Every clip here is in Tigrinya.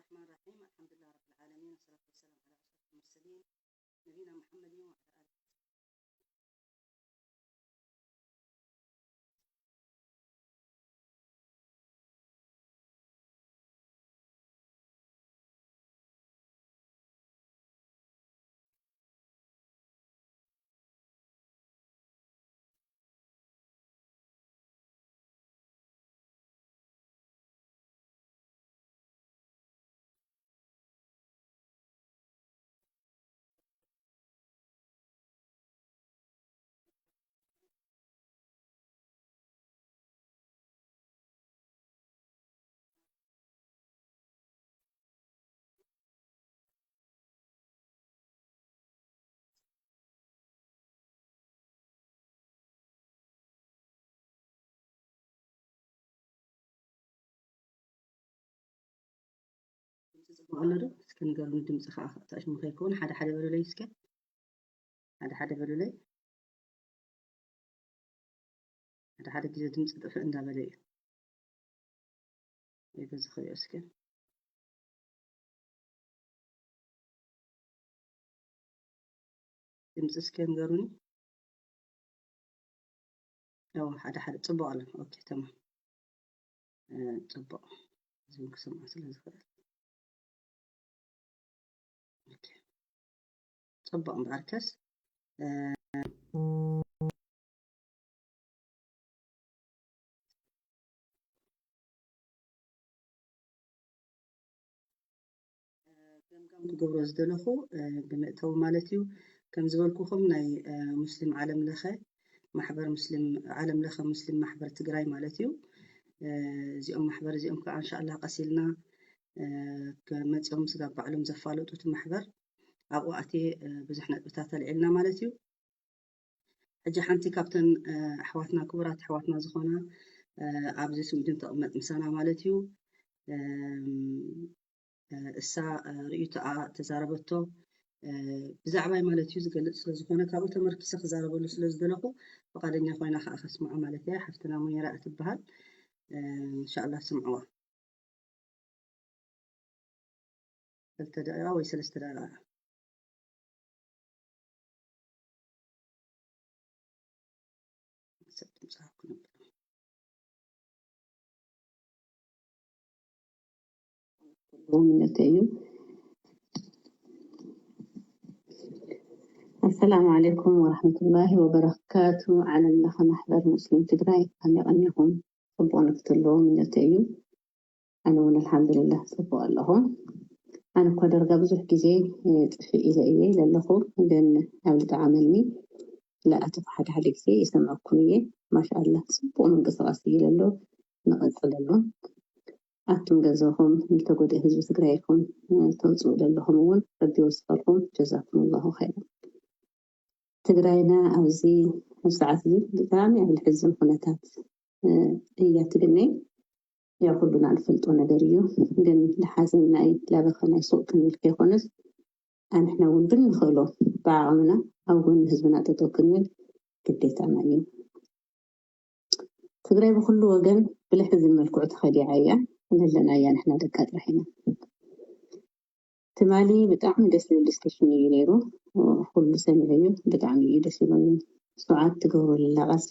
الرحمن الرحيم. الحمد لله رب العالمين، والصلاة والسلام على أشرف المرسلين، نبينا محمد وعلى آله. ድምፂ ፅቡቅ ኣሎ ዶ? እስኪ ንገሩኒ። ድምፂ ከዓ ታሽሙ ከይከውን ሓደ ሓደ በሉለይ እስኪ። ሓደ ሓደ በሉለይ። ሓደ ሓደ ግዜ ድምፂ ጥፍእ እንዳበለ እዩ። ወይ በዚ ክሪኦ እስኪ። ድምፂ እስኪ ንገሩኒ። ያው ሓደ ሓደ ፅቡቅ ኣሎ። ኦኬ፣ ተማም። እ፣ ፅቡቅ። እዚ እውን ክሰምዖ ስለ ዝኽእል። ኦኬ። ፅቡቅ እምበኣርከስ፣ እ፣ ገምጋም ክገብሮ ዝደለኹ፣ እ፣ ብምእተው ማለት እዩ። ከም ዝበልኩኹም ናይ፣ እ፣ ሙስሊም ዓለም ለኸ ማሕበር ሙስሊም፣ ዓለም ለኸ ሙስሊም ማሕበር ትግራይ ማለት እዩ። እ፣ እዚኦም ማሕበር እዚኦም ከዓ እንሻላ ቀስ ኢልና፣ እ፣ ከ-፣ መፂኦም ስጋብ ባዕሎም ዘፋለጡ እቲ ማሕበር ኣብኡ ኣትየ፣ እ፣ ብዙሕ ነጥብታት ኣልዒልና ማለት እዩ። ሕጂ ሓንቲ ካብተን፣ እ፣ ኣሕዋትና፣ ክቡራት ኣሕዋትና ዝኾና፣ እ፣ ኣብዚ ስዊድን ተቕመጥ ምሳና ማለት እዩ። እም፣ እ፣ እሳ፣ እ፣ ርእይቶኣ ተዛረበቶ፣ እ፣ ብዛዕባይ ማለት እዩ ዝገልጽ ስለ ዝኾነ ካብኡ ተመርኪሰ ክዛረበሉ ስለ ዝደለኹ ፍቓደኛ ኮይና ከዓ ከስምዖ ማለት እያ። ሓፍትና ሙኒራ እያ ትበሃል። እ፣ እንሻላ ስምዕዋ። ክልተ ደቂቃ ወይ ሰለስተ ደቂቃ። ሰብ ድምፂ ሃብኩ ነበር። ምነተ እዩ። ኣሰላሙ ዓለይኩም ወራሕመቱላሂ ወበረካቱ። ዓለም ለኸ ማሕበር ሙስሊም ትግራይ ከመይ ቀኒኹም? ጽቡቕ ንክትህልዎ ምነተ እዩ። ኣነ እውን ኣልሓምዱሊላህ ጽቡቕ ኣለኹ። ኣነ እኳ ደርጋ ብዙሕ ግዜ፣ እ፣ ጥፍእ ኢለ እየ ኢለ ኣለኹ፣ ግን ኣብ ልጣዓመኒ ለኣተኹ ሓደ ሓደ ግዜ ይሰምዐኩም እየ። ማሻኣላህ ጽቡቕ ምንቅስቃስ እዩ ዘሎ፣ ንቐጽለሉ። ኣቱም ገንዘብኹም ንተጎድኢ ህዝቢ ትግራይ ኢኹም፣ እ፣ ተውፅኡ ዘለኹም እውን ረቢ ይወስኸልኩም። ጀዛኩም ላሁ ኸይራ። ትግራይና ኣብዚ፣ ኣብ ሰዓት እዚ ብጣዕሚ ኣብ ልሕዝን ኩነታት፣ እ፣ እያ ትግነይ። ያው ኩሉና ንፈልጦ ነገር እዩ፣ ግን ልሓዘን ናይ ላበኸ ናይ ሱቕ ክንብል ከይኮነስ፣ ኣንሕና እውን ብንኽእሎ ብዓቕምና ኣብ ጎኒ ህዝብና ጠጠው ክንብል ግዴታና እዩ። ትግራይ ብኩሉ ወገን ብልሕዝን መልክዑ ተኸዲዓ እያ። ዘለናያ ንሕና ደቃ ጥራሕ ኢና። ትማሊ ብጣዕሚ ደስ ዝብል ዲስከሽን እዩ ነይሩ። ኩሉ ሰሚዐ እዩ። ብጣዕሚ እዩ ደስ ኢሉኒ። ስዓት ትገብሩ ለላ ቃልሲ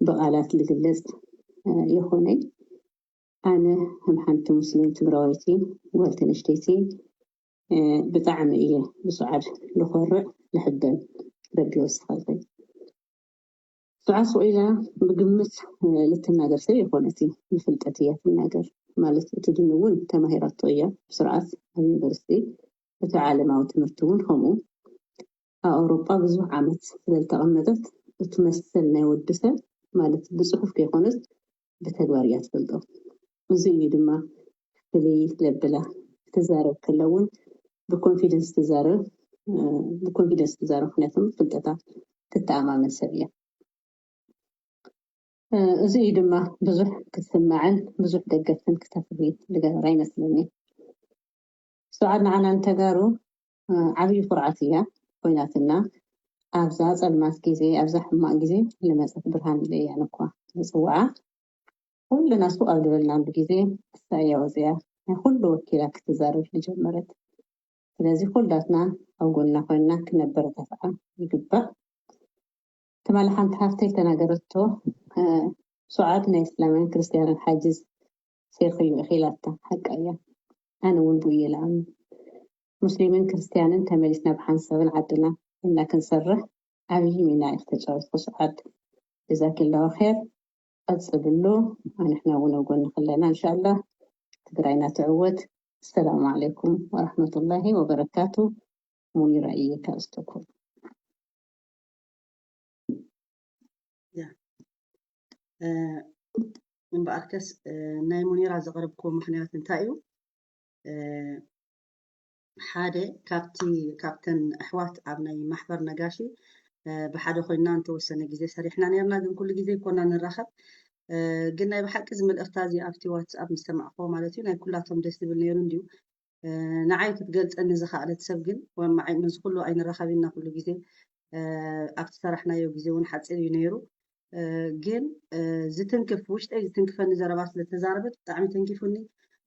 ብቃላት ልግለጽ፣ እ፣ የኾነይ። ኣነ ከም ሓንቲ ሙስሊም ትግራወይቲ ጓል ተነሽተይቲ፣ እ፣ ብጣዕሚ እየ ብስዓድ ልኾርዕ ልሕበን። ረቢ ይወስኸልኺ። ስዓት ሱቕ ኢላ ብግምት፣ እ፣ ልትናገር ሰብ የኾነትን፣ ብፍልጠት እያ ትናገር። ማለት እቲ ድኑ እውን ተማሂራቶ እያ ብስርዓት ኣብ ዩኒቨርሲቲ፣ እቲ ዓለማዊ ትምህርቲ እውን ከምኡ። ኣብ ኣውሮጳ ብዙሕ ዓመት ስለ ዝተቐመጠት እቲ መሰል ናይ ወዲ ሰብ ማለት ብፅሑፍ ከይኮነስ ብተግባር እያ ትፈልጦ። እዚ እዩ ድማ ፍልይ ለብላ። ክትዛረብ ከላ እውን ብኮንፊደንስ ትዛረብ፣ እ፣ ብኮንፊደንስ ትዛረብ፣ ምክንያቱ ፍልጠታ ትተኣማመን ሰብ እያ። እ፣ እዚ እዩ ድማ ብዙሕ ክትስማዕን ብዙሕ ደገፍትን ክተፍሪ ዝገበራ ይመስለኒ። ስዓድ ንዓና ንተጋሩ፣ እ፣ ዓብዪ ኩርዓት እያ ኮይናትና። ኣብዛ ጸልማት ግዜ፣ ኣብዛ ሕማቕ ግዜ ልመጸት ብርሃን ኢለ እያ እኳ ዝጽውዓ። ኩልና ሱቕ ኣብ ዝበልናሉ ግዜ እሳ እያ ወጺኣ ኩሉ ወኪላ ክትዛረብ ዝጀመረት። ስለዚ ኩላትና ኣብ ጎና ኮይና ክነበረታትዓ ይግባእ። ትማሊ ሓንቲ ሓፍተይ ተናገረቶ፣ እ፣ ሱዓድ ናይ እስላምን ክርስትያንን ሓጅዝ ሴርክዩ ኢኺላታ። ሓቃ እያ። ኣነ እውን ብኡ እየ ልኣምን። ሙስሊምን ክርስትያንን ተመሊስና ብሓንሳብን ዓድና ኢልና ክንሰርሕ ዓብዪ ሚና ኢኺ ተጫዊትኩ ሱዓድ። ጀዛኪላሁ ኸይር። ቀፅልሉ። ኣንሕና እውን ኣብ ጎንኺ ኣለና እንሻላ። ትግራይና ትዕወት። ሰላም ዓለይኩም ወረሕመቱላሂ ወበረካቱ። ሙኒራ እየ ካብ ስቶክሆልም። ያ እ፣ እምበኣርከስ እ፣ ናይ ሙኒራ ዘቕረብክዎ ምኽንያት እንታይ እዩ? እ፣ ሓደ ካብቲ ካብተን ኣሕዋት ኣብ ናይ ማሕበር ነጋሺ እ፣ ብሓደ ኮይና እንተወሰነ ግዜ ሰሪሕና ነርና፣ ግን ኩሉ ግዜ ይኮና ንራኸብ። እ፣ ግን ናይ ብሓቂ እዚ መልእኽታ እዚ ኣብቲ ዋትስኣፕ ምስ ሰማዕክዎ ማለት እዩ ናይ ኩላቶም ደስ ዝብል ነይሩ እንድዩ። እ፣ ንዓይ ክትገልፀኒ ዝኸኣለት ሰብ ግን ወማዓይ ነዚ ኩሉ ኣይንራኸብ ኢና ኩሉ ግዜ እ፣ ኣብቲ ሰራሕናዮ ግዜ እውን ሓፂር እዩ ነይሩ። እ፣ ግን እ፣ ዝትንክፍ ውሽጠይ ዝትንክፈኒ ዘረባ ስለተዛረበት ብጣዕሚ ተንኪፉኒ።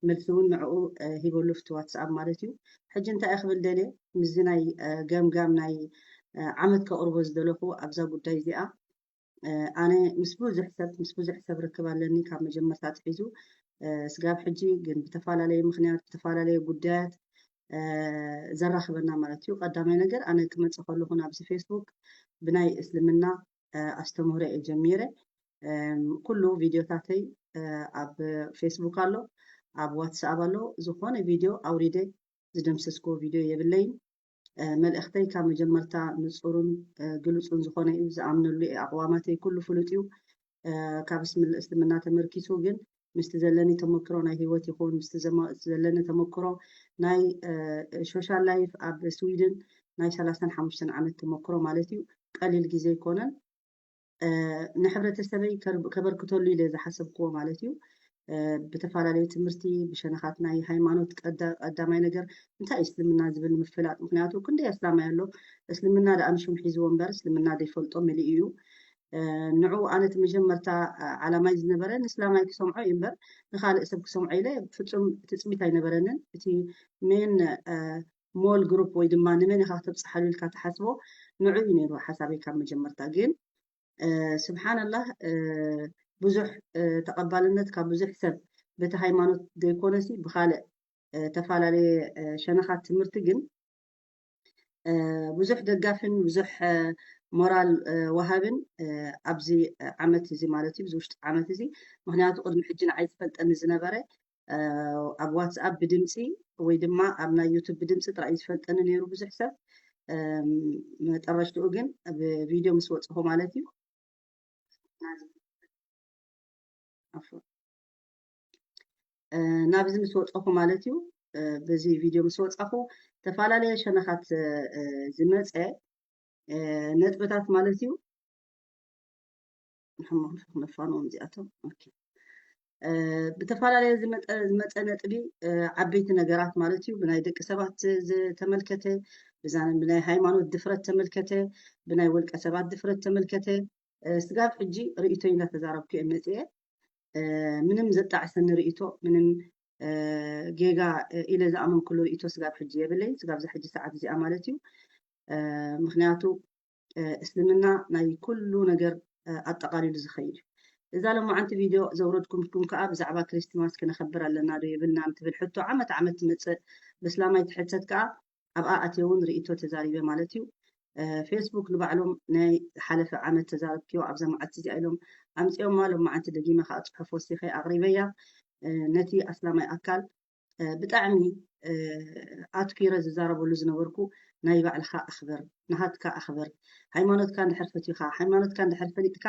መልሲ እውን ንዕኡ እ፣ ሂበሉ ፍቲ ዋትስኣፕ ማለት እዩ። ሕጂ እንታይ እየ ክብል ደልየ ምስዚ ናይ እ፣ ገምጋም ናይ እ፣ ዓመት ከቕርቦ ዝደለኹ ኣብዛ ጉዳይ እዚኣ እ፣ ኣነ ምስ ብዙሕ ሰብ ምስ ብዙሕ ሰብ ርክብ ኣለኒ ካብ መጀመርታ ኣትሒዙ እ፣ ስጋብ ሕጂ ግን ብተፈላለየ ምክንያት ብተፈላለየ ጉዳያት እ፣ ዘራኽበና ማለት እዩ። ቀዳማይ ነገር ኣነ ክመፅእ ከለኹ ናብዚ ፌስቡክ ብናይ እስልምና እ፣ ኣስተምህሮ እየ ጀሚረ። እም፣ ኩሉ ቪድዮታተይ እ፣ ኣብ ፌስቡክ ኣሎ፣ ኣብ ዋትስኣፕ ኣሎ። ዝኾነ ቪድዮ ኣውሪደ ዝደምሰስክዎ ቪድዮ የብለይን። እ፣ መልእኽተይ ካብ መጀመርታ ንፁርን እ፣ ግሉፁን ዝኾነ እዩ። ዝኣምነሉ እየ። ኣቕዋማተይ ኩሉ ፍሉጥ እዩ። እ፣ ካብ እስምል- እስልምና ተመርኪሱ ግን ምስቲ ዘለኒ ተመክሮ ናይ ህይወት ይኹን ምስቲ ዘማ- ዘለኒ ተመክሮ ናይ እ፣ ሶሻል ላይፍ ኣብ ስዊድን ናይ ሰላሳን ሓሙሽተን ዓመት ተመክሮ ማለት እዩ። ቀሊል ግዜ ኣይኮነን። እ፣ ንሕብረተሰበይ ከር- ከበርክተሉ ኢለ ዝሓሰብክዎ ማለት እዩ። እ፣ ብተፈላለየ ትምህርቲ ብሸነኻት ናይ ሃይማኖት ቀዳ- ቀዳማይ ነገር እንታይ እዩ እስልምና ዝብል ንምፍላጥ፣ ምክንያቱ ክንደይ ኣስላማይ ኣሎ። እስልምና ደኣ ንሽም ሒዝዎ እምበር እስልምና ዘይፈልጦ መሊኡ እዩ። እ፣ ንዑ ኣነ እቲ መጀመርታ እ፣ ዓላማይ ዝነበረ ንእስላማይ ክሰምዖ እዩ እምበር ንኻልእ ሰብ ክሰምዖ ኢለ ፍጹም ትጽቢት ኣይነበረንን። እቲ ሜን ሞል ግሩፕ ወይ ድማ ንመን ኢኻ ክተብፅሓሉ ኢልካ ትሓስቦ ንዑ እዩ ነይሩ ሓሳበይ ካብ መጀመርታ። ግን እ፣ ስብሓንላህ እ፣ ብዙሕ እ፣ ተቐባልነት ካብ ብዙሕ ሰብ በቲ ሃይማኖት ዘይኮነሲ ብኻልእ እ፣ ተፈላለየ እ፣ ሸነኻት ትምህርቲ ግን እ፣ ብዙሕ ደጋፍን ብዙሕ እ፣ ሞራል እ፣ ወሃብን እ፣ ኣብዚ እ፣ ዓመት እዚ ማለት እዩ፣ እዚ ውሽጢ ዓመት እዚ። ምክንያቱ ቅድሚ ሕጂ ንዓይ ዝፈልጠኒ ዝነበረ እ፣ ኣብ ዋትስኣፕ ብድምፂ ወይ ድማ ኣብ ናይ ዩቱብ ብድምፂ ጥራይ እዩ ዝፈልጠኒ ነይሩ ብዙሕ ሰብ። እም፣ መጠረሽትኡ ግን ብቪድዮ ምስ ወፅኹ ማለት እዩ። ናዚ- ዓፍወን። እ፣ ናብዚ ምስ ወፀኹ ማለት እዩ። እ፣ በዚ ቪድዮ ምስ ወፃኹ ዝተፈላለየ ሸነኻት እ፣ ዝመፀ እ፣ ነጥብታት ማለት እዩ። ንሕሞ ክንፈ- ክነፋንዎም እዚኣቶም። ኦኬ። እ፣ ብተፈላለየ ዝመጠ- ዝመፀ ነጥቢ እ፣ ዓበይቲ ነገራት ማለት እዩ። ብናይ ደቂ ሰባት ዝተመልከተ፣ ብዛ- ብናይ ሃይማኖት ድፍረት ተመልከተ፣ ብናይ ውልቀ ሰባት ድፍረት ተመልከተ፣ እ፣ ስጋብ ሕጂ ርእይቶይ እንዳተዛረብኩ እየ መፅየ። እ፣ ምንም ዘጣዕሰኒ ርእይቶ፣ ምንም እ፣ ጌጋ እ፣ ኢለ ዝኣመንኩሉ ርእይቶ ስጋብ ሕጂ የብለይን። ስጋብ ዛ ሕጂ ሰዓት እዚኣ ማለት እዩ። እ፣ ምክንያቱ እ፣ እስልምና ናይ ኩሉ ነገር እ፣ ኣጠቓሊሉ ዝኸይድ እዩ። እዛ ሎማዓንቲ ቪድዮ ዘውረድኩምኩም ከዓ ብዛዕባ ክሪስትማስ ክነኸብር ኣለና ዶ የብልናን ትብል ሕቶ ዓመት ዓመት ትመፅእ ብስላማይ ትሕተት ከዓ ኣብኣ ኣትየ እውን ርእይቶ ተዛሪበ ማለት እዩ። እ፣ ፌስቡክ ንባዕሎም ናይ ሓለፈ ዓመት ተዛረብክዮ ኣብዛ መዓልቲ እዚኣ ኢሎም ኣምፅኦማ። ሎማዓንቲ ደጊመ ከዓ ፅሑፍ ወሲኸ ኣቕሪበያ። እ፣ ነቲ ኣስላማይ ኣካል እ፣ ብጣዕሚ እ፣ ኣትኪረ ዝዛረበሉ ዝነበርኩ ናይ ባዕልኻ ኣኽብር፣ ንሃትካ ኣኽብር። ሃይማኖትካ እንድሕር ፈትዩኻ፣ ሃይማኖትካ እንድሕር ፈሊጥካ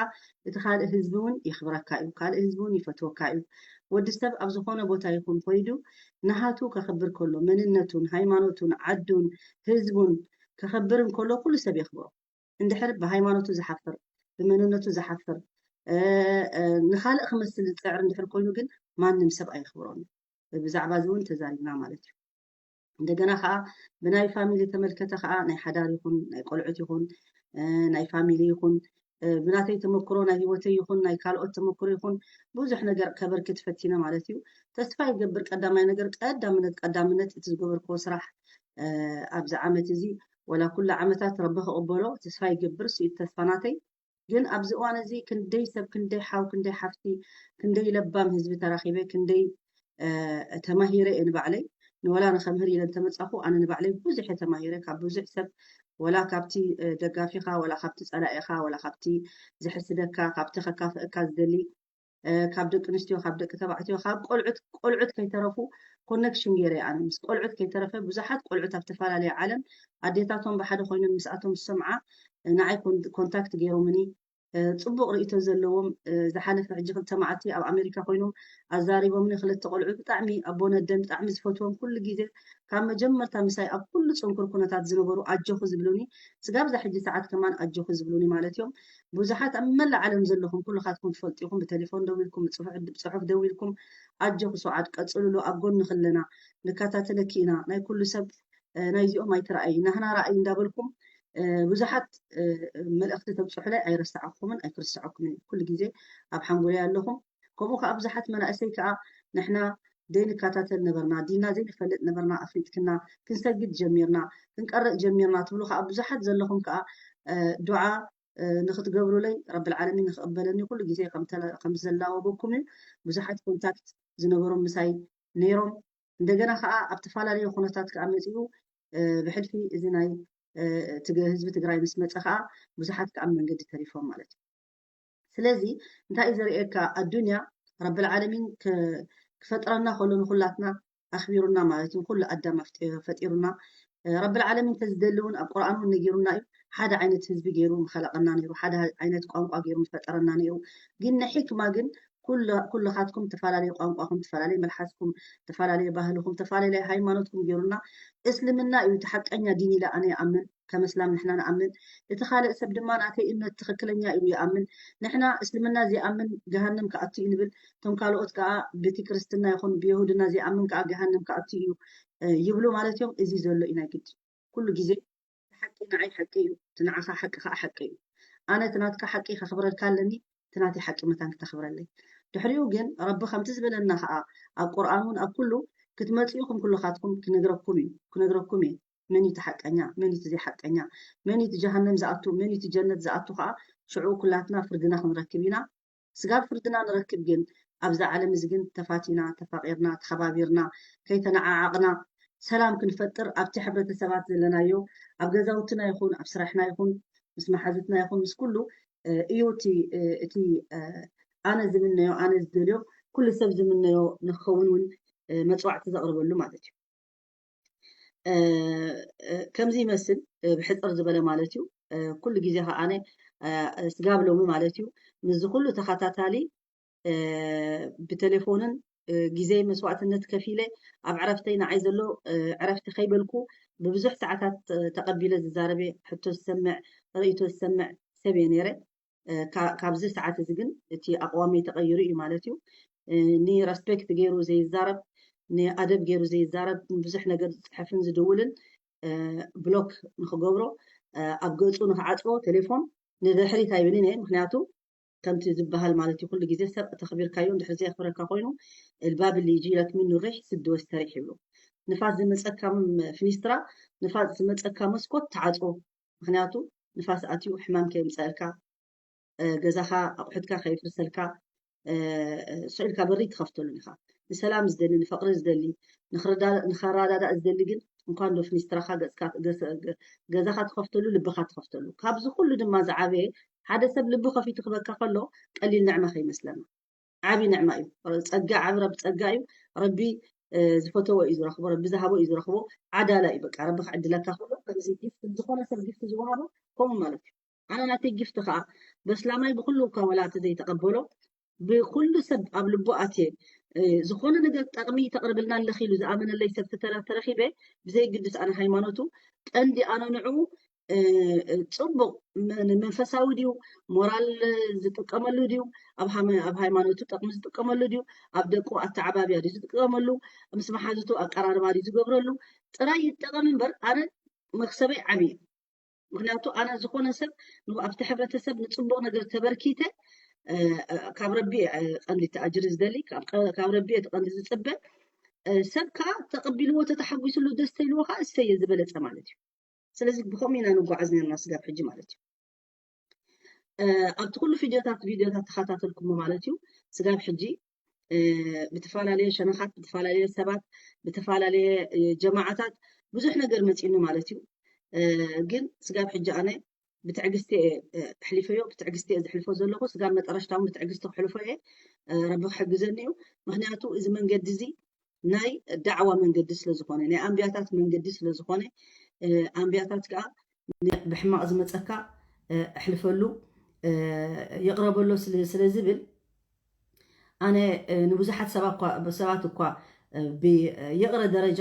እቲ ካልእ ህዝቢ እውን የኽብረካ እዩ፣ ካልእ ህዝቢ እውን ይፈትወካ እዩ። ወዲ ሰብ ኣብ ዝኾነ ቦታ ይኹን ኮይዱ ንሃቱ ከኽብር ከሎ መንነቱን ሃይማኖቱን ዓዱን ህዝቡን ከኽብር እንከሎ ኩሉ ሰብ የኽብሮ። እንድሕር ብሃይማኖቱ ዝሓፍር፣ ብመንነቱ ዝሓፍር፣ እ፣ እ፣ ንኻልእ ክመስል ዝፅዕር እንድሕር ኮይኑ ግን ማንም ሰብ ኣየኽብሮን እዩ። ብዛዕባ እዚ እውን ተዛሪብና ማለት እዩ። እንደገና ከዓ ብናይ ፋሚሊ ተመልከተ ከዓ ናይ ሓዳር ይኹን ናይ ቆልዑት ይኹን እ፣ ናይ ፋሚሊ ይኹን ብናተይ ተመክሮ ናይ ህይወተይ ይኹን ናይ ካልኦት ተመክሮ ይኹን ብዙሕ ነገር ከበርክት ፈቲነ ማለት እዩ። ተስፋ ይገብር ቀዳማይ ነገር ቀዳምነት ቀዳምነት እቲ ዝገበርክዎ ስራሕ ኣብዚ ዓመት እዚ ወላ ኩሉ ዓመታት ረቢ ክቕበሎ ተስፋ ይገብር ስኢት ተስፋ ናተይ። ግን ኣብዚ እዋን እዚ ክንደይ ሰብ ክንደይ ሓው ክንደይ ሓፍቲ ክንደይ ለባም ህዝቢ ተራኺበ ክንደይ ተማሂረ እየ ንባዕለይ ንወላ ንከምህር ኢለ እንተመፃኹ ኣነ ንባዕለይ ብዙሕ እየ ተማሂረ ካብ ብዙሕ ሰብ ወላ ካብቲ ደጋፊኻ ወላ ካብቲ ፀላኢኻ ወላ ካብቲ ዝሕስደካ ካብቲ ከካፍእካ ዝደሊ ካብ ደቂ ኣንስትዮ ካብ ደቂ ተባዕትዮ ካብ ቆልዑት ቆልዑት ከይተረፉ ኮነክሽን ገይረ ኣነ ምስ ቆልዑት ከይተረፈ ብዙሓት ቆልዑት ኣብ ተፈላለየ ዓለም ኣዴታቶም ብሓደ ኮይኖም ምስኣቶም ዝሰምዓ ንዓይ ኮንታክት ገይሮምኒ ፅቡቕ ርእቶ ዘለዎም ዝሓለፈ ሕጂ ክልተ መዓልቲ ኣብ ኣሜሪካ ኮይኖም ኣዛሪቦምኒ ክልተ ቆልዑ ብጣዕሚ ኣቦ ነደን ብጣዕሚ ዝፈትዎም ኩሉ ግዜ ካብ መጀመርታ ምሳይ ኣብ ኩሉ ፅንኩር ኩነታት ዝነበሩ ኣጆኺ ዝብሉኒ ስጋብ እዛ ሕጂ ሰዓት ከማን ኣጆኺ ዝብሉኒ ማለት እዮም ብዙሓት ኣብ መላእ ዓለም ዘለኹም ኩልኻትኩም ትፈልጡ ኢኹም ብቴሌፎን ደዊልኩም ብፅሑፍ ደዊልኩም ኣጆኺ ሰዓድ ቀፅልሉ ኣብ ጎንኺ ኣለና ንከታተለኪ ኢና ናይ ኩሉ ሰብ ናይዚኦም ኣይትረኣይ ናህና ረኣይ እንዳበልኩም ብዙሓት መልእኽቲ ተብፅሑለይ ኣይረስዓኩምን ኣይክርስዐኩምን ኩሉ ግዜ ኣብ ሓንጎለይ ኣለኹም ከምኡ ከዓ ብዙሓት መናእሰይ ከዓ ንሕና ዘይንከታተል ነበርና ዲና ዘይንፈልጥ ነበርና ኣፍሊጥክና ክንሰግድ ጀሚርና ክንቀርእ ጀሚርና ትብሉ ከዓ ብዙሓት ዘለኹም ከዓ ዱዓ ንክትገብሩለይ ረብል ዓለሚን ንክቕበለኒ ኩሉ ግዜ ከም ዘላወበኩም እዩ ብዙሓት ኮንታክት ዝነበሮም ምሳይ ነይሮም እንደገና ከዓ ኣብ ተፈላለዩ ኩነታት ከዓ መፂኡ ብሕልፊ እዚ ናይ ህዝቢ ትግራይ ምስ መፀ ከዓ ብዙሓት ከዓ መንገዲ ተሪፎም ማለት እዩ ስለዚ እንታይ እዩ ዘርእየካ ኣዱንያ ረብል ዓለሚን ክፈጥረና ከሎ ንኩላትና ኣኽቢሩና ማለት እዩ ኩሉ ኣዳም ፈጢሩና ረብል ዓለሚን ተዝደሊ እውን ኣብ ቁርኣን እውን ነጊሩና እዩ ሓደ ዓይነት ህዝቢ ገይሩ ምኸለቀና ነይሩ ሓደ ዓይነት ቋንቋ ገይሩ ምፈጠረና ነይሩ ግን ንሕክማ ግን ኩልኻትኩም ተፈላለየ ቋንቋኹም ተፈላለየ መልሓስኩም ተፈላለየ ባህልኹም ተፈላለየ ሃይማኖትኩም ገይሩና እስልምና እዩ እቲ ሓቀኛ ዲን ኢለ ኣነ ይኣምን ከም እስላም ንሕና ንኣምን እቲ ካልእ ሰብ ድማ ናተይ እምነት ትኽክለኛ እዩ ይኣምን ንሕና እስልምና ዘይኣምን ገሃንም ክኣቱ እዩ ንብል እቶም ካልኦት ከዓ ቤቲ ክርስትና ይኹን ብየሁድና ዘይኣምን ከዓ ገሃንም ክኣቱ እዩ ይብሉ ማለት እዮም እዚ ዘሎ እዩ ናይ ግዲ ኩሉ ግዜ ሓቂ ንዓይ ሓቂ እዩ እቲ ንዓኻ ሓቂ ከዓ ሓቂ እዩ ኣነ እቲ ናትካ ሓቂ ከኽብረልካ ኣለኒ እቲ ናተይ ሓቂ መታን ክተኽብረለይ ድሕሪኡ ግን ረቢ ከምቲ ዝበለና ከዓ ኣብ ቁርኣን እውን ኣብ ኩሉ ክትመፅኡ ኹም ኩልኻትኩም ክነግረኩም እዩ ክነግረኩም እየ መን እዩ እቲ ሓቀኛ መን እዩ እቲ ዘይሓቀኛ መን እዩ እቲ ጀሃነም ዝኣቱ መን እዩ እቲ ጀነት ዝኣቱ ከዓ ሽዑ ኩላትና ፍርድና ክንረክብ ኢና ስጋብ ፍርድና ንረክብ ግን ኣብዛ ዓለም እዚ ግን ተፋቲና ተፋቂርና ተኸባቢርና ከይተነዓዓቕና ሰላም ክንፈጥር ኣብቲ ሕብረተሰባት ዘለናዮ ኣብ ገዛውትና ይኹን ኣብ ስራሕና ይኹን ምስ መሓዙትና ይኹን ምስ ኩሉ እዩ እቲ እቲ ኣነ ዝምነዮ ኣነ ዝደልዮ ኩሉ ሰብ ዝምነዮ ንክኸውን እውን መፅዋዕቲ ዘቕርበሉ ማለት እዩ ከምዚ ይመስል ብሕፅር ዝበለ ማለት እዩ ኩሉ ግዜ ከዓነ ስጋብ ሎሚ ማለት እዩ ምስዚ ኩሉ ተኸታታሊ ብቴሌፎንን ግዜ መስዋእትነት ከፊለ ኣብ ዕረፍተይ ንዓይ ዘሎ ዕረፍቲ ከይበልኩ ብብዙሕ ሰዓታት ተቐቢለ ዝዛረበ ሕቶ ዝሰምዕ ርእይቶ ዝሰምዕ ሰብ እየ ነይረ ካብዚ ሰዓት እዚ ግን እቲ ኣቕዋመይ ተቐይሩ እዩ ማለት እዩ ንረስፔክት ገይሩ ዘይዛረብ ንኣደብ ገይሩ ዘይዛረብ ብዙሕ ነገር ዝፅሕፍን ዝድውልን ብሎክ ንክገብሮ ኣብ ገፁ ንክዓፅቦ ቴሌፎን ንድሕሪት ኣይብልን እየ ምክንያቱ ከምቲ ዝበሃል ማለት እዩ ኩሉ ግዜ ሰብ ተኽቢርካዮ እንድሕር ዘየኽብረካ ኮይኑ الباب اللي يجي لك منه الريح سد واستريح ይብሉ ንፋስ ዝመፀካ ፍኒስትራ ንፋስ ዝመፀካ መስኮት ተዓፅቦ ምክንያቱ ንፋስ ኣትዩ ሕማም ከየምፀእልካ ገዛኻ ኣቑሑትካ ከይፍርሰልካ ስቕ ኢልካ በሪ ትኸፍተሉን ኢኻ። ንሰላም ዝደሊ፣ ንፍቕሪ ዝደሊ፣ ንኽረዳዳእ ዝደሊ ግን እንኳን ዶ ፍኒስትራኻ ገዛኻ ትኸፍተሉ ልብኻ ትኸፍተሉ። ካብዚ ኩሉ ድማ ዝዓበየ ሓደ ሰብ ልቡ ከፊቱ ክበካ ከሎ ቀሊል ንዕማ ከይመስለና። ዓቢ ንዕማ እዩ። ጸጋ ዓቢ ረቢ ጸጋ እዩ። ረቢ ዝፈተዎ እዩ ዝረኽቦ፣ ረቢ ዝሃቦ እዩ ዝረኽቦ። ዓዳላ እዩ በቃ ረቢ ክዕድለካ ከሎ ከምዚ ጊፍት ዝኾነ ሰብ ጊፍት ዝወሃቦ ከምኡ ማለት እዩ። ኣነ ናተይ ጊፍት ከዓ በስላማይ ብኩሉ እኳ ወላ እቲ ዘይተቐበሎ ብኩሉ ሰብ ኣብ ልቡ ኣትየ ዝኾነ ነገር ጠቕሚ ተቕርብልና ኣለኺ ኢሉ ዝኣመነለይ ሰብ ተተረኺበ ብዘይግድስ ኣነ ሃይማኖቱ ቀንዲ ኣነ ንዕኡ ፅቡቕ ንመንፈሳዊ ድዩ ሞራል ዝጥቀመሉ ድዩ ኣብ ሃይማኖቱ ጠቕሚ ዝጥቀመሉ ድዩ ኣብ ደቁ ኣተዓባብያ ድዩ ዝጥቀመሉ ምስ መሓዝቱ ኣቀራርባ ድዩ ዝገብረሉ ጥራይ ይጠቐም እምበር ኣነ መክሰበይ ዓብዪ ምክንያቱ ኣነ ዝኾነ ሰብ ን-፣ ኣብቲ ሕብረተሰብ ንፅቡቕ ነገር ተበርኪተ፣ እ፣ ካብ ረቢ እየ ቀንዲ እቲ ኣጅሪ ዝደሊ፣ ካብ ቀ-፣ ካብ ረቢ እየ እቲ ቀንዲ ዝፅበ። እ፣ ሰብ ከዓ ተቐቢልዎ ተተሓጒስሉ ደስ ተይልዎ ከዓ እሰየ ዝበለፀ ማለት እዩ። ስለዚ ብኸምኡ ኢና ንጓዓዝ ነርና ስጋብ ሕጂ ማለት እዩ። እ፣ ኣብቲ ኩሉ ቪድዮታት፣ ቪድዮታት ተኸታተልኩሞ ማለት እዩ። ስጋብ ሕጂ እ፣ ብተፈላለየ ሸነኻት፣ ብተፈላለየ ሰባት፣ ብተፈላለየ እ፣ ጀማዓታት ብዙሕ ነገር መፂኑ ማለት እዩ። እ፣ ግን ስጋብ ሕጂ ኣነ ብትዕግስቲ እየ እ፣ ኣሕሊፈዮ፣ ብትዕግስቲ እየ ዘሕልፎ ዘለኹ። ስጋብ መጠረሽታ እውን ብትዕግስቲ ክሕልፎ እየ። እ፣ ረቢ ክሕግዘኒ እዩ። ምክንያቱ እዚ መንገዲ እዚ ናይ ዳዕዋ መንገዲ ስለ ዝኾነ፣ ናይ ኣንብያታት መንገዲ ስለ ዝኾነ፣ እ፣ ኣንብያታት ከዓ ን-፣ ብሕማቕ ዝመፀካ እ፣ ኣሕልፈሉ እ፣ ይቕረበሎ ስለ ስለ ዝብል ኣነ እ፣ ንብዙሓት ሰባት እኳ ሰባት እኳ እ፣ ብይቕረ ደረጃ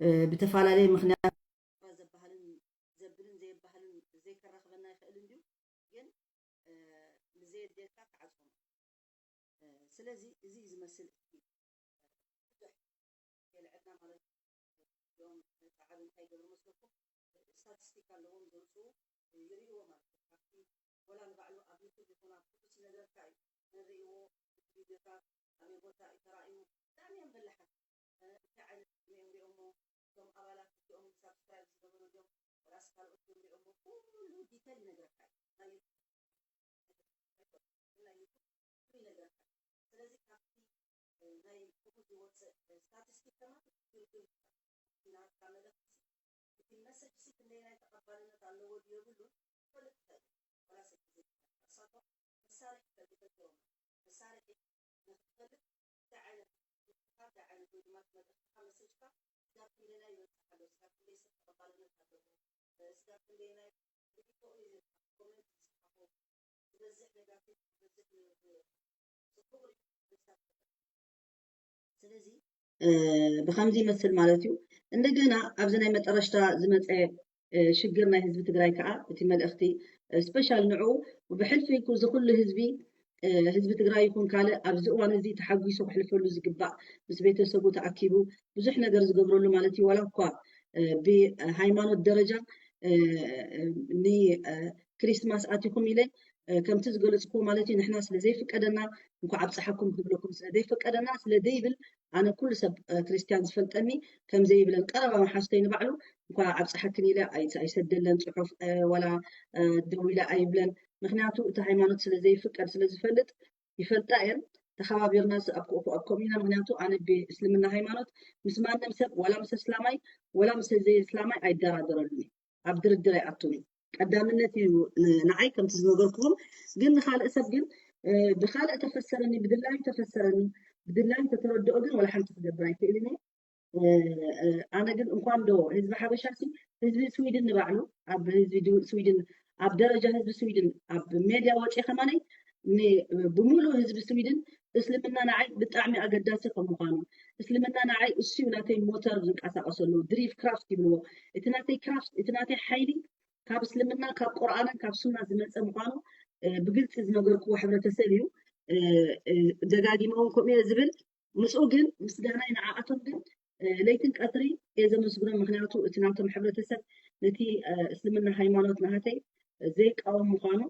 እ፣ ብተፈላለየ ምክንያት ዘባህልን ዘብልን ዘየባህልን ዘይከራኽበና ይኽእል እንድዩ፣ ግን እ፣ ንዘየድልየካ ክዓጽዎ ማለት እዩ። እ፣ ስለዚ እዚ እዩ ዝመስል እቲ ብዙሕ የልዕልና ማለት እዩ። እዚኦም ጻዕሪ እንታይ ይገብሩ መስለኩም? ስታቲስቲክ ኣለዎም ዘውፅኡ ይርእይዎ ማለት እዩ። ካብቲ ወላ ንባዕሉ ኣብ ዩቱብ ይኹን ኣብ ኩሉ ዝነግረካ እዩ። ንርእይዎ እቲ ቪድዮታት ኣበይ ቦታ እዩ ተራእዩ። ብጣዕሚ እዮም በላሓት። እ፣ እንታይ ዓይነት ፊልም እዮም ሪኦሞ? እቶም ኣባላት እዚኦም ሳብስክራይብ ዝገበሩ ድዮም ወላስ ካልኦት እዮም ሪኦሞ? ኩሉ ዲቴል ይነግረካ እዩ። ናይ ዩቱብ፣ ናይ ዩቱብ ኩሉ ይነግረካ እዩ። ስለዚ ካብቲ እ፣ ናይ ብኡ ዝወፅእ እ፣ ስታቲስቲክ ከማን ትርጉም ይፈጥር። ናትካ መልእኽቲ እቲ መሰጅ ሲ ክንደየናይ ተቐባልነት ኣለዎ ድዩ የብሉን ክፈልጥ ይኽእል እዩ። ዋላ ሰብ ግዜ ይፈጥር። እሳቶም መሳርሒ ይፈጥሮም። መሳርሒ ንኽትፈልጥ እንታይ ዓይነት ምትኻል፣ እንታይ ዓይነት ወይ ድማ እቲ መልእኽትኻ መሰጅካ ስጋብ ክንደየናይ ይበፅሕ ኣሎ፣ ስጋብ ክንደይ ሰብ ተቐባልነት ኣለዎ፣ እ፣ ስጋብ ክንደየናይ ርኢቶ እዩ ኮሜንት ዝፅሓፎ፣ ዝበዝሕ ኔጋቲቭ፣ ዝበዝሕ ን-፣ ን-፣ ፅቡቕ ርኢቶ ዝሓትት። ስለዚ እ፣ ብኸምዚ ይመስል ማለት እዩ። እንደገና ኣብዚ ናይ መጠረሽታ ዝመፀ እ፣ ሽግር ናይ ህዝቢ ትግራይ ከዓ እቲ መልእኽቲ እ፣ ስፔሻል ንዕኡ ብሕልፊ ኩ-፣ እዚ ኩሉ ህዝቢ እ፣ ህዝቢ ትግራይ ይኹን ካልእ ኣብዚ እዋን እዚ ተሓጒሱ ክሕልፈሉ ዝግባእ ምስ ቤተሰቡ ተኣኪቡ ብዙሕ ነገር ዝገብረሉ ማለት እዩ። ዋላ እኳ እ፣ ብሃይማኖት ደረጃ እ፣ እ፣ ን እ፣ ክሪስማስ ኣቲኹም ኢለ እ፣ ከምቲ ዝገለፅኩዎ ማለት እዩ። ንሕና ስለ ዘይፍቀደና እንኳዕ ኣብፀሓኩም ክብለኩም ስለ ዘይፍቀደና ስለ ዘይብል ኣነ ኩሉ ሰብ እ፣ ክርስትያን ዝፈልጠኒ ከም ዘይብለን ቀረባ መሓዝተይ ንባዕሉ እንኳዕ ኣብፀሓክን ኢለ ኣይ-፣ ኣይሰደለን ፅሑፍ እ፣ ዋላ እ፣ ደዊለ ኣይብለን። ምክንያቱ እቲ ሃይማኖት ስለ ዘይፍቀድ ስለ ዝፈልጥ ይፈልጣ እየን። ተኸባቢርና ስ-፣ ኣብ ኮ-፣ ኣብ ከምኡ ኢና። ምክንያቱ ኣነ ብእስልምና ሃይማኖት ምስ ማንም ሰብ ዋላ ምስ እስላማይ ዋላ ምስ ዘይእስላማይ ኣይደራደረሉን እየ። ኣብ ድርድር ኣይኣቱን እየ። ቀዳምነት እዩ ን-፣ ንዓይ ከምቲ ዝነገርኩኹም። ግን ንኻልእ ሰብ ግን እ፣ ብኻልእ ተፈሰረኒ፣ ብድላዩ ተፈሰረኒ፣ ብድላዩ ተተረድኦ ግን ዋላ ሓንቲ ክገብር ኣይክእልን እየ። እ፣ እ፣ ኣነ ግን እንኳን ዶ ህዝቢ ሓበሻ ሲ ህዝቢ ስዊድን ንባዕሉ ኣብ ህዝቢ ድ-፣ ስዊድን ኣብ ደረጃ ህዝቢ ስዊድን ኣብ ሜድያ ወፂአ ከማነይ ን-፣ ብምሉእ ህዝቢ ስዊድን እስልምና ንዓይ ብጣዕሚ ኣገዳሲ ከም ምዃኑ፣ እስልምና ንዓይ እሱ እዩ ናተይ ሞተር ዝንቀሳቀሰሉ፣ ድሪቭ ክራፍት ይብልዎ። እቲ ናተይ ክራፍት፣ እቲ ናተይ ሓይሊ ካብ እስልምና፣ ካብ ቁርኣንን ካብ ሱና ዝመፀ ምዃኑ እ፣ ብግልፂ ዝነገርክዎ ሕብረተሰብ እዩ። እ፣ እ፣ ደጋጊመ እውን ከምኡ እየ ዝብል። ምስኡ ግን ምስጋናይ ንዓኣቶም ግን እ፣ ለይትን ቀትሪ እየ ዘመስግኖም። ምክንያቱ እቲ ናቶም ሕብረተሰብ ነቲ እ፣ እስልምና ሃይማኖት ናሃተይ ዘይቃወም ምዃኑ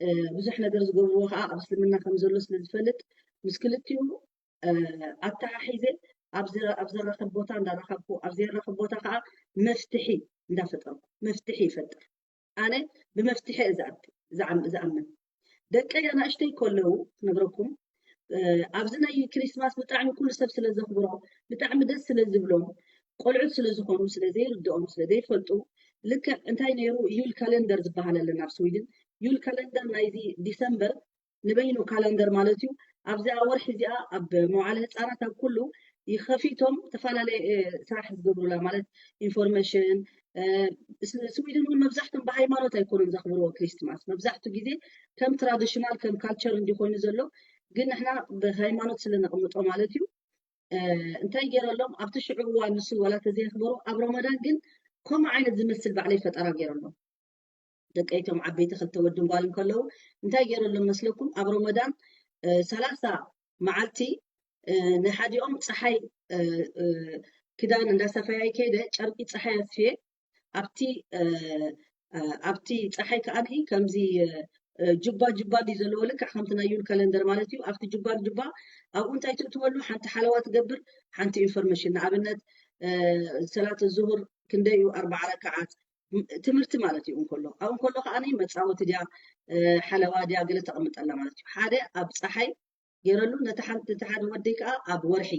እ፣ ብዙሕ ነገር ዝገብርዎ ከዓ ኣብ እስልምና ከም ዘሎ ስለ ዝፈልጥ ምስ ክልቲኡ እ፣ ኣተሓሒዘ ኣብ ዘ-፣ ኣብ ዘራኽብ ቦታ እንዳረኸብኩ ኣብ ዘይራኸብ ቦታ ከዓ መፍትሒ እንዳፈጠርኩ መፍትሒ ይፈጥር። ኣነ ብመፍትሒ እየ ዝኣት-፣ ዝኣም-፣ ዝኣምን። ደቀይ ኣናእሽተይ ከለዉ ክነግረኩም እ፣ ኣብዚ ናይ ክሪስማስ ብጣዕሚ ኩሉ ሰብ ስለ ዘኽብሮ ብጣዕሚ ደስ ስለ ዝብሎም ቆልዑት ስለ ዝኾኑ ስለ ዘይርድኦም ስለ ዘይፈልጡ ልክዕ እንታይ ነይሩ ዩል ካለንደር ዝበሃል ኣለና ኣብ ስዊድን ዩል ካለንደር ናይዚ ዲሰምበር ንበይኑ ካላንደር ማለት እዩ። ኣብዚኣ ወርሒ እዚኣ ኣብ መዋዕለ ህፃናት ኣብ ኩሉ ይኸፊቶም ዝተፈላለየ እ፣ ስራሕ ዝገብሩላ ማለት ኢንፎርሜሽን እ፣ ስ-፣ ስዊድን እውን መብዛሕቶም ብሃይማኖት ኣይኮኑን ዘኽብርዎ ክሪስትማስ መብዛሕቱ ግዜ ከም ትራዲሽናል ከም ካልቸር እንዲኾይኑ ዘሎ ግን ንሕና ብሃይማኖት ስለ ነቕምጦ ማለት እዩ እ፣ እንታይ ገይረሎም ኣብቲ ሽዑ እዋን ንሱ ዋላ ተዘየኽበሩ ኣብ ረመዳን ግን ከምኡ ዓይነት ዝመስል ባዕለይ ፈጠራ ገይረሎም ደቀይቶም ዓበይቲ ክልተ ወድን ጓልን ከለዉ እንታይ ገይረሎም መስለኩም ኣብ ረመዳን እ፣ ሰላሳ መዓልቲ እ፣ ንሓዲኦም ፀሓይ እ፣ እ፣ ክዳን እንዳሰፈያ ከይደ ጨርቂ ፀሓይ ኣስፍየ ኣብቲ እ፣ ኣብቲ ፀሓይ ከዓኒ ከምዚ ጁባ ጁባ ድዩ ዘለዎ፣ ልክዕ ከምቲ ናይ ዩል ካለንደር ማለት እዩ። ኣብቲ ጁባ ጁባ ኣብኡ እንታይ ትእትወሉ፣ ሓንቲ ሓለዋ ትገብር፣ ሓንቲ ኢንፎርሜሽን። ንኣብነት ሰላት ዙሁር ክንደይ እዩ ኣርባዓ ረክዓት፣ ትምህርቲ ማለት እዩ። እንከሎ ኣብኡ እንከሎ ከዓኒ መፃወቲ ድያ ሓለዋ ድያ ገለ ተቐምጠላ ማለት እዩ። ሓደ ኣብ ፀሓይ ገይረሉ፣ ነቲ ሓደ ወደይ ከዓ ኣብ ወርሒ።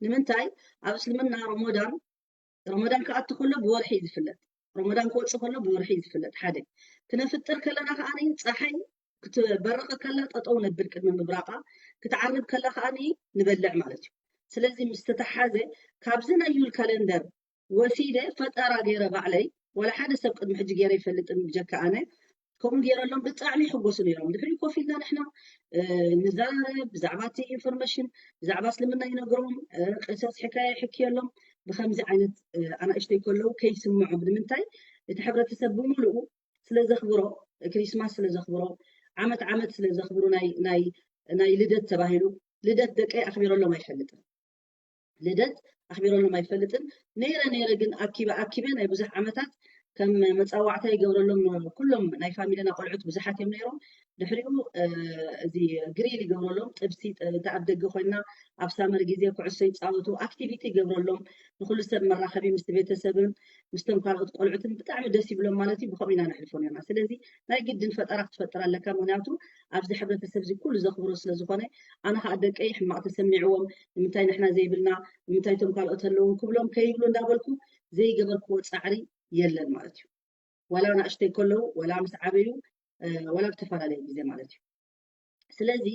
ንምንታይ? ኣብ እስልምና ረመዳን ረመዳን ክኣቱ ከሎ ብወርሒ እዩ ዝፍለጥ። ረመዳን ክወፅእ ከሎ ብወርሒ እዩ ዝፍለጥ። ሓደ ክነፍጥር ከለና ከዓኒ ፀሓይ ክትበርቕ ከላ ጠጠው ነብል ቅድሚ ምብራቓ፣ ክትዓርብ ከላ ከዓኒ ንበልዕ ማለት እዩ። ስለዚ ምስ ተተሓዘ ካብዚ ናይ ዩል ካለንደር ወሲደ ፈጠራ ገይረ ባዕለይ፣ ዋላ ሓደ ሰብ ቅድሚ ሕጂ ገይረ ይፈልጥን ብጀካ ኣነ፣ ከምኡ ገይረሎም ብጣዕሚ ይሕጎሱ ነይሮም። ድሕሪ ኮፍ ኢልና ንሕና ንዘራረብ ብዛዕባ እቲ ኢንፎርሜሽን፣ ብዛዕባ እስልምና ይነግሮም፣ ቅሰስ ሕካያ ይሕክየሎም። ብከምዚ ዓይነት ኣናእሽተይ ከለዉ ከይስምዖም። ንምንታይ? እቲ ሕብረተሰብ ብምሉኡ ስለ ዘኽብሮ፣ ክሪስማስ ስለ ዘኽብሮ፣ ዓመት ዓመት ስለ ዘኽብሩ፣ ናይ ልደት ተባሂሉ ልደት ደቀይ ኣኽቢረሎም ኣይፈልጥን። ልደት ኣኽቢረሎም ኣይፈልጥን። ነይረ ነይረ ግን ኣኪበ ኣኪበ ናይ ብዙሕ ዓመታት ከም መፃዋዕታ ይገብረሎም። ኩሎም ናይ ፋሚልና ቆልዑት ብዙሓት እዮም ነይሮም። ድሕሪኡ እዚ ግሪል ይገብረሎም፣ ጥብሲ፣ እቲ ኣብ ደገ ኮይና ኣብ ሳመር ግዜ ኩዕሶ ይፃወቱ፣ ኣክቲቪቲ ይገብረሎም። ንኩሉ ሰብ መራኸቢ ምስ ቤተሰብን ምስቶም ካልኦት ቆልዑትን ብጣዕሚ ደስ ይብሎም ማለት እዩ። ብከምኡ ኢና ነሕልፎ ነርና። ስለዚ ናይ ግድን ፈጠራ ክትፈጥር ኣለካ። ምክንያቱ ኣብዚ ሕብረተሰብ እዚ ኩሉ ዘኽብሮ ስለ ዝኾነ፣ ኣነ ከዓ ደቀይ ሕማቕ ተሰሚዕዎም፣ ንምንታይ ንሕና ዘይብልና፣ ንምንታይ እቶም ካልኦት ኣለዎም ክብሎም ከይብሉ እንዳበልኩ ዘይገበርክዎ ፃዕሪ የለን ማለት እዩ። ዋላ ንእሽተይ ከለዉ፣ ዋላ ምስ ዓበዩ፣ ዋላ ብተፈላለየ ግዜ ማለት እዩ። ስለዚ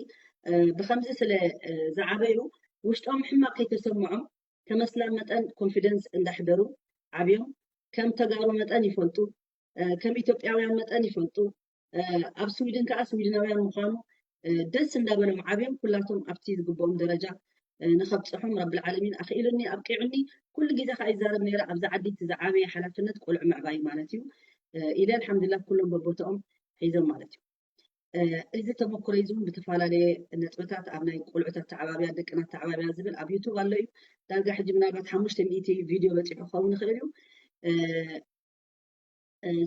ብከምዚ ስለ ዝዓበዩ ውሽጦም ሕማቕ ከይተሰምዖም ከም ኣስላም መጠን ኮንፊደንስ እንዳሕደሩ ዓብዮም። ከም ተጋሩ መጠን ይፈልጡ፣ ከም ኢትዮጵያውያን መጠን ይፈልጡ። ኣብ ስዊድን ከዓ ስዊድናውያን ምዃኑ ደስ እንዳበሎም ዓብዮም። ኩላቶም ኣብቲ ዝግብኦም ደረጃ ንኸብፅሖም ረብል ዓለሚን ኣኽኢሉኒ ኣብቂዑኒ። ኩሉ ግዜ ከዓ ይዛረብ ነይረ፣ ኣብዚ ዓዲ እቲ ዝዓበየ ሓላፍነት ቆልዑ ምዕባይ ማለት እዩ ኢለ። ኣልሓምዱላ ኩሎም በቦታኦም ሒዞም ማለት እዩ። እዚ ተመክሮ እዚ እውን ብተፈላለየ ነጥብታት ኣብ ናይ ቆልዑት ኣተዓባብያ፣ ደቅና ኣተዓባብያ ዝብል ኣብ ዩቱብ ኣሎ እዩ። ዳርጋ ሕጂ ምናልባት ሓሙሽተ ሚእቲ ቪድዮ በፂሑ ክኸውን ይኽእል እዩ።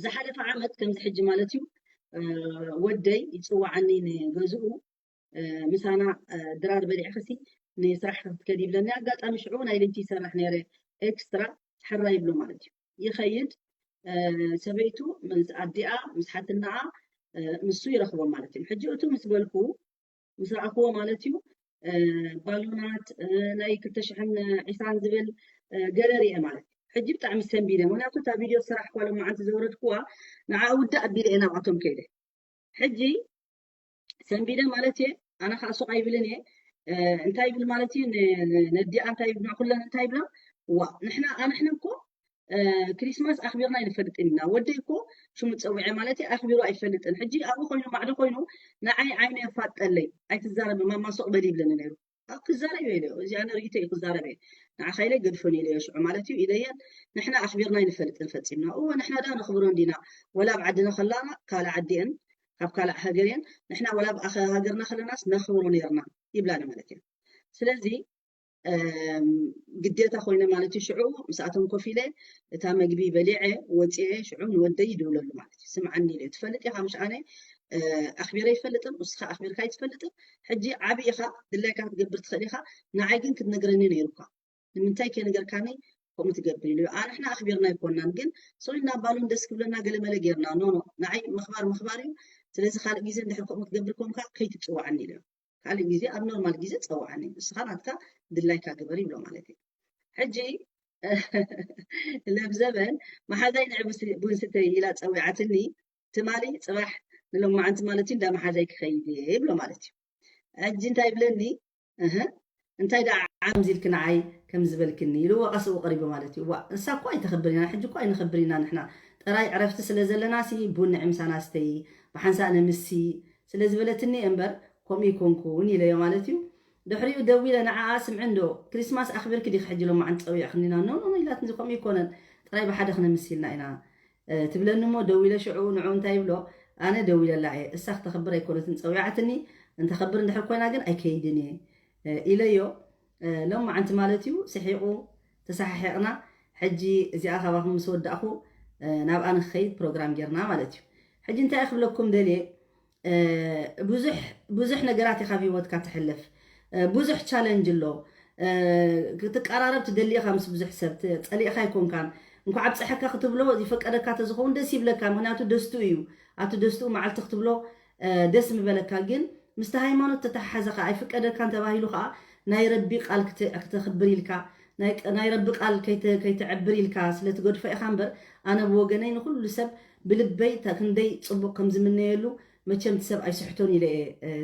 ዝሓለፈ ዓመት ከምዚ ሕጂ ማለት እዩ፣ ወደይ ይፅዋዓኒ ንገዝኡ፣ ምሳና ድራር በሊዕክሲ ንስራሕ ክትከዲ ይብለኒ። ኣጋጣሚ ሽዑ ናይ ለይቲ ይሰርሕ ነይረ፣ ኤክስትራ ሕራይ ይብሎ ማለት እዩ። ይኸይድ፣ ሰበይቱ ምስ ኣዲኣ ምስ ሓትናኣ ንሱ ይረኽቦም ማለት እዩ። ሕጂ እቱ ምስ በልኩ፣ ምስ ረኣኽዎ ማለት እዩ፣ ባሎናት ናይ ክልተ ሽሕን ዒስራን ዝብል ገለ ሪኤ ማለት እዩ። ሕጂ ብጣዕሚ ሰንቢደ፣ ምክንያቱ እታ ቪድዮ ዝሰራሕኳ ሎማዓንቲ ዘውረድክዋ ንዓ ውዳእ ኣቢለ እየ ናብኣቶም ከይደ። ሕጂ ሰንቢደ ማለት እየ። ኣነ ከዓ ሱቕ ኣይብልን እየ። እንታይ ይብል ማለት እዩ፣ ነዲኣ እንታይ ይብላ፣ ኩለን እንታይ ይብላ? ዋ ንሕና ኣንሕና እኮ ክሪስማስ ኣኽቢርና ኣይንፈልጥን ኢና። ወደይ እኮ ሽሙ ፀዊዐ ማለት እዩ ኣኽቢሩ ኣይፈልጥን። ሕጂ ኣብኡ ኮይኑ ማዕዶ ኮይኑ ንዓይ ዓይኑ የፋጠለይ፣ ኣይትዛረቢ ማማ ሱቕ በሊ ይብለኒ ነይሩ። ኣብ ክዛረብ እየ ኢለዮ፣ እዚ ኣነ ርእይቶ እዩ ክዛረብ እየ። ንዓኻ ኢለ ገድፎን ኢለዮ ሽዑ ማለት እዩ። ኢለየን ንሕና ኣኽቢርና ኣይንፈልጥን ፈፂምና። እወ ንሕና ዳ ነኽብሮ እንዲና፣ ወላ ኣብ ዓድና ከላና ካልእ ዓዲ እየን፣ ካብ ካልእ ሃገር እየን፣ ንሕና ወላ ኣብ ሃገርና ከለናስ ነኽብሮ ነርና ይብላኒ ማለት እዩ። ስለዚ ግዴታ ኮይነ ማለት እዩ። ሽዑ ምስኣቶም ኮፍ ኢለ እታ መግቢ በሊዐ ወፂኤ ሽዑ ንወደይ ይድውለሉ ማለት እዩ። ስምዓኒ ኢለ ትፈልጥ ኢኻ ምሽ ኣነ ኣኽቢረ ይፈልጥን ንስኻ ኣኽቢርካ ይትፈልጥን። ሕጂ ዓቢ ኢኻ ድላይካ ክትገብር ትኽእል ኢኻ። ንዓይ ግን ክትነግረኒ ነይሩካ። ንምንታይ ከይነገርካኒ ከምኡ ትገብር ኢሉ። ኣንሕና ኣኽቢርና ኣይኮናን ግን ሰው ኢና ባሉን ደስ ክብለና ገለመለ ጌርና። ኖ ኖ ንዓይ ምኽባር ምኽባር እዩ። ስለዚ ካልእ ግዜ እንድሕር ከምኡ ትገብር ኮንካ ከይትፅዋዓኒ ኢሉ። ካልእ ግዜ ኣብ ኖርማል ግዜ ፀዋዓኒ፣ ንስኻ ናትካ ድላይካ ግበር ይብሎ ማለት እዩ። ሕጂ ለብዘበን መሓዛይ ንዕ ቡን ስተይ ኢላ ፀዊዓትኒ። ትማሊ ፅባሕ ንሎማዓንቲ ማለት እዩ እንዳ መሓዛይ ክኸይድ እየ ይብሎ ማለት እዩ። ሕጂ እንታይ ይብለኒ? እህ እንታይ ደኣ ዓምዚ ኢልኪ ንዓይ ከም ዝበልክኒ ኢሉ ወቐስኡ ቀሪቡ ማለት እዩ። ዋ ንሳ እኮ ኣይተኽብር ኢና፣ ሕጂ እኮ ኣይንኽብር ኢና ንሕና። ጥራይ ዕረፍቲ ስለ ዘለና ሲ ቡን ንዒ ምሳና ስተይ፣ ብሓንሳእ ንምሲ ስለ ዝበለትኒ እምበር ከምኡ ይኮንኩን ኢለዮ ማለት እዩ። ድሕሪኡ ደዊለ ንዓኣ ስምዒ እንዶ ክሪስማስ ኣኽቢርኪ ዲኺ ሕጂ ሎማዓንቲ ፀዊዕክኒና? ኖ ኖ ኢላትኒ። ከምኡ ይኮነን ጥራይ ብሓደ ክነምስ ኢልና ኢና ትብለኒ እሞ ደዊለ ሽዑ ንዑ እንታይ ይብሎ ኣነ ደዊለላ እየ እሳ ክተኽብር ኣይኮነትን ፀዊዓትኒ እንተኸብር እንድሕር ኮይና ግን ኣይከይድን እየ ኢለዮ። ሎማዓንቲ ማለት እዩ ስሒቑ ተሰሓሒቕና። ሕጂ እዚኣ ካባኹም ምስ ወዳእኹ ናብኣ ንክኸይድ ፕሮግራም ጌርና ማለት እዩ። ሕጂ እንታይ ክብለኩም ደልየ፣ ብዙሕ ብዙሕ ነገራት ኢኻ ኣብ ህይወትካ ትሕልፍ። ብዙሕ ቻለንጅ ኣሎ። ክትቀራረብ ትደሊ ኢኻ ምስ ብዙሕ ሰብ፣ ጸሊእኻ ኣይኮንካን። እንኳዕ ኣብፀሐካ ክትብሎ ይፈቀደካ ተዝኸውን ደስ ይብለካ፣ ምክንያቱ ደስትኡ እዩ። ኣብቲ ደስትኡ መዓልቲ ክትብሎ ደስ ምበለካ። ግን ምስቲ ሃይማኖት ተተሓሓዘ ከዓ ኣይፍቀደካን ተባሂሉ ከዓ ናይ ረቢ ቃል ክተክብር ኢልካ፣ ናይ ረቢ ቃል ከይተዕብር ኢልካ ስለትገድፎ ኢኻ እምበር፣ ኣነ ብወገነይ ንኩሉ ሰብ ብልበይ ክንደይ ፅቡቅ ከምዝምነየሉ መቸም እቲ ሰብ ኣይስሕቶን ኢለ እየ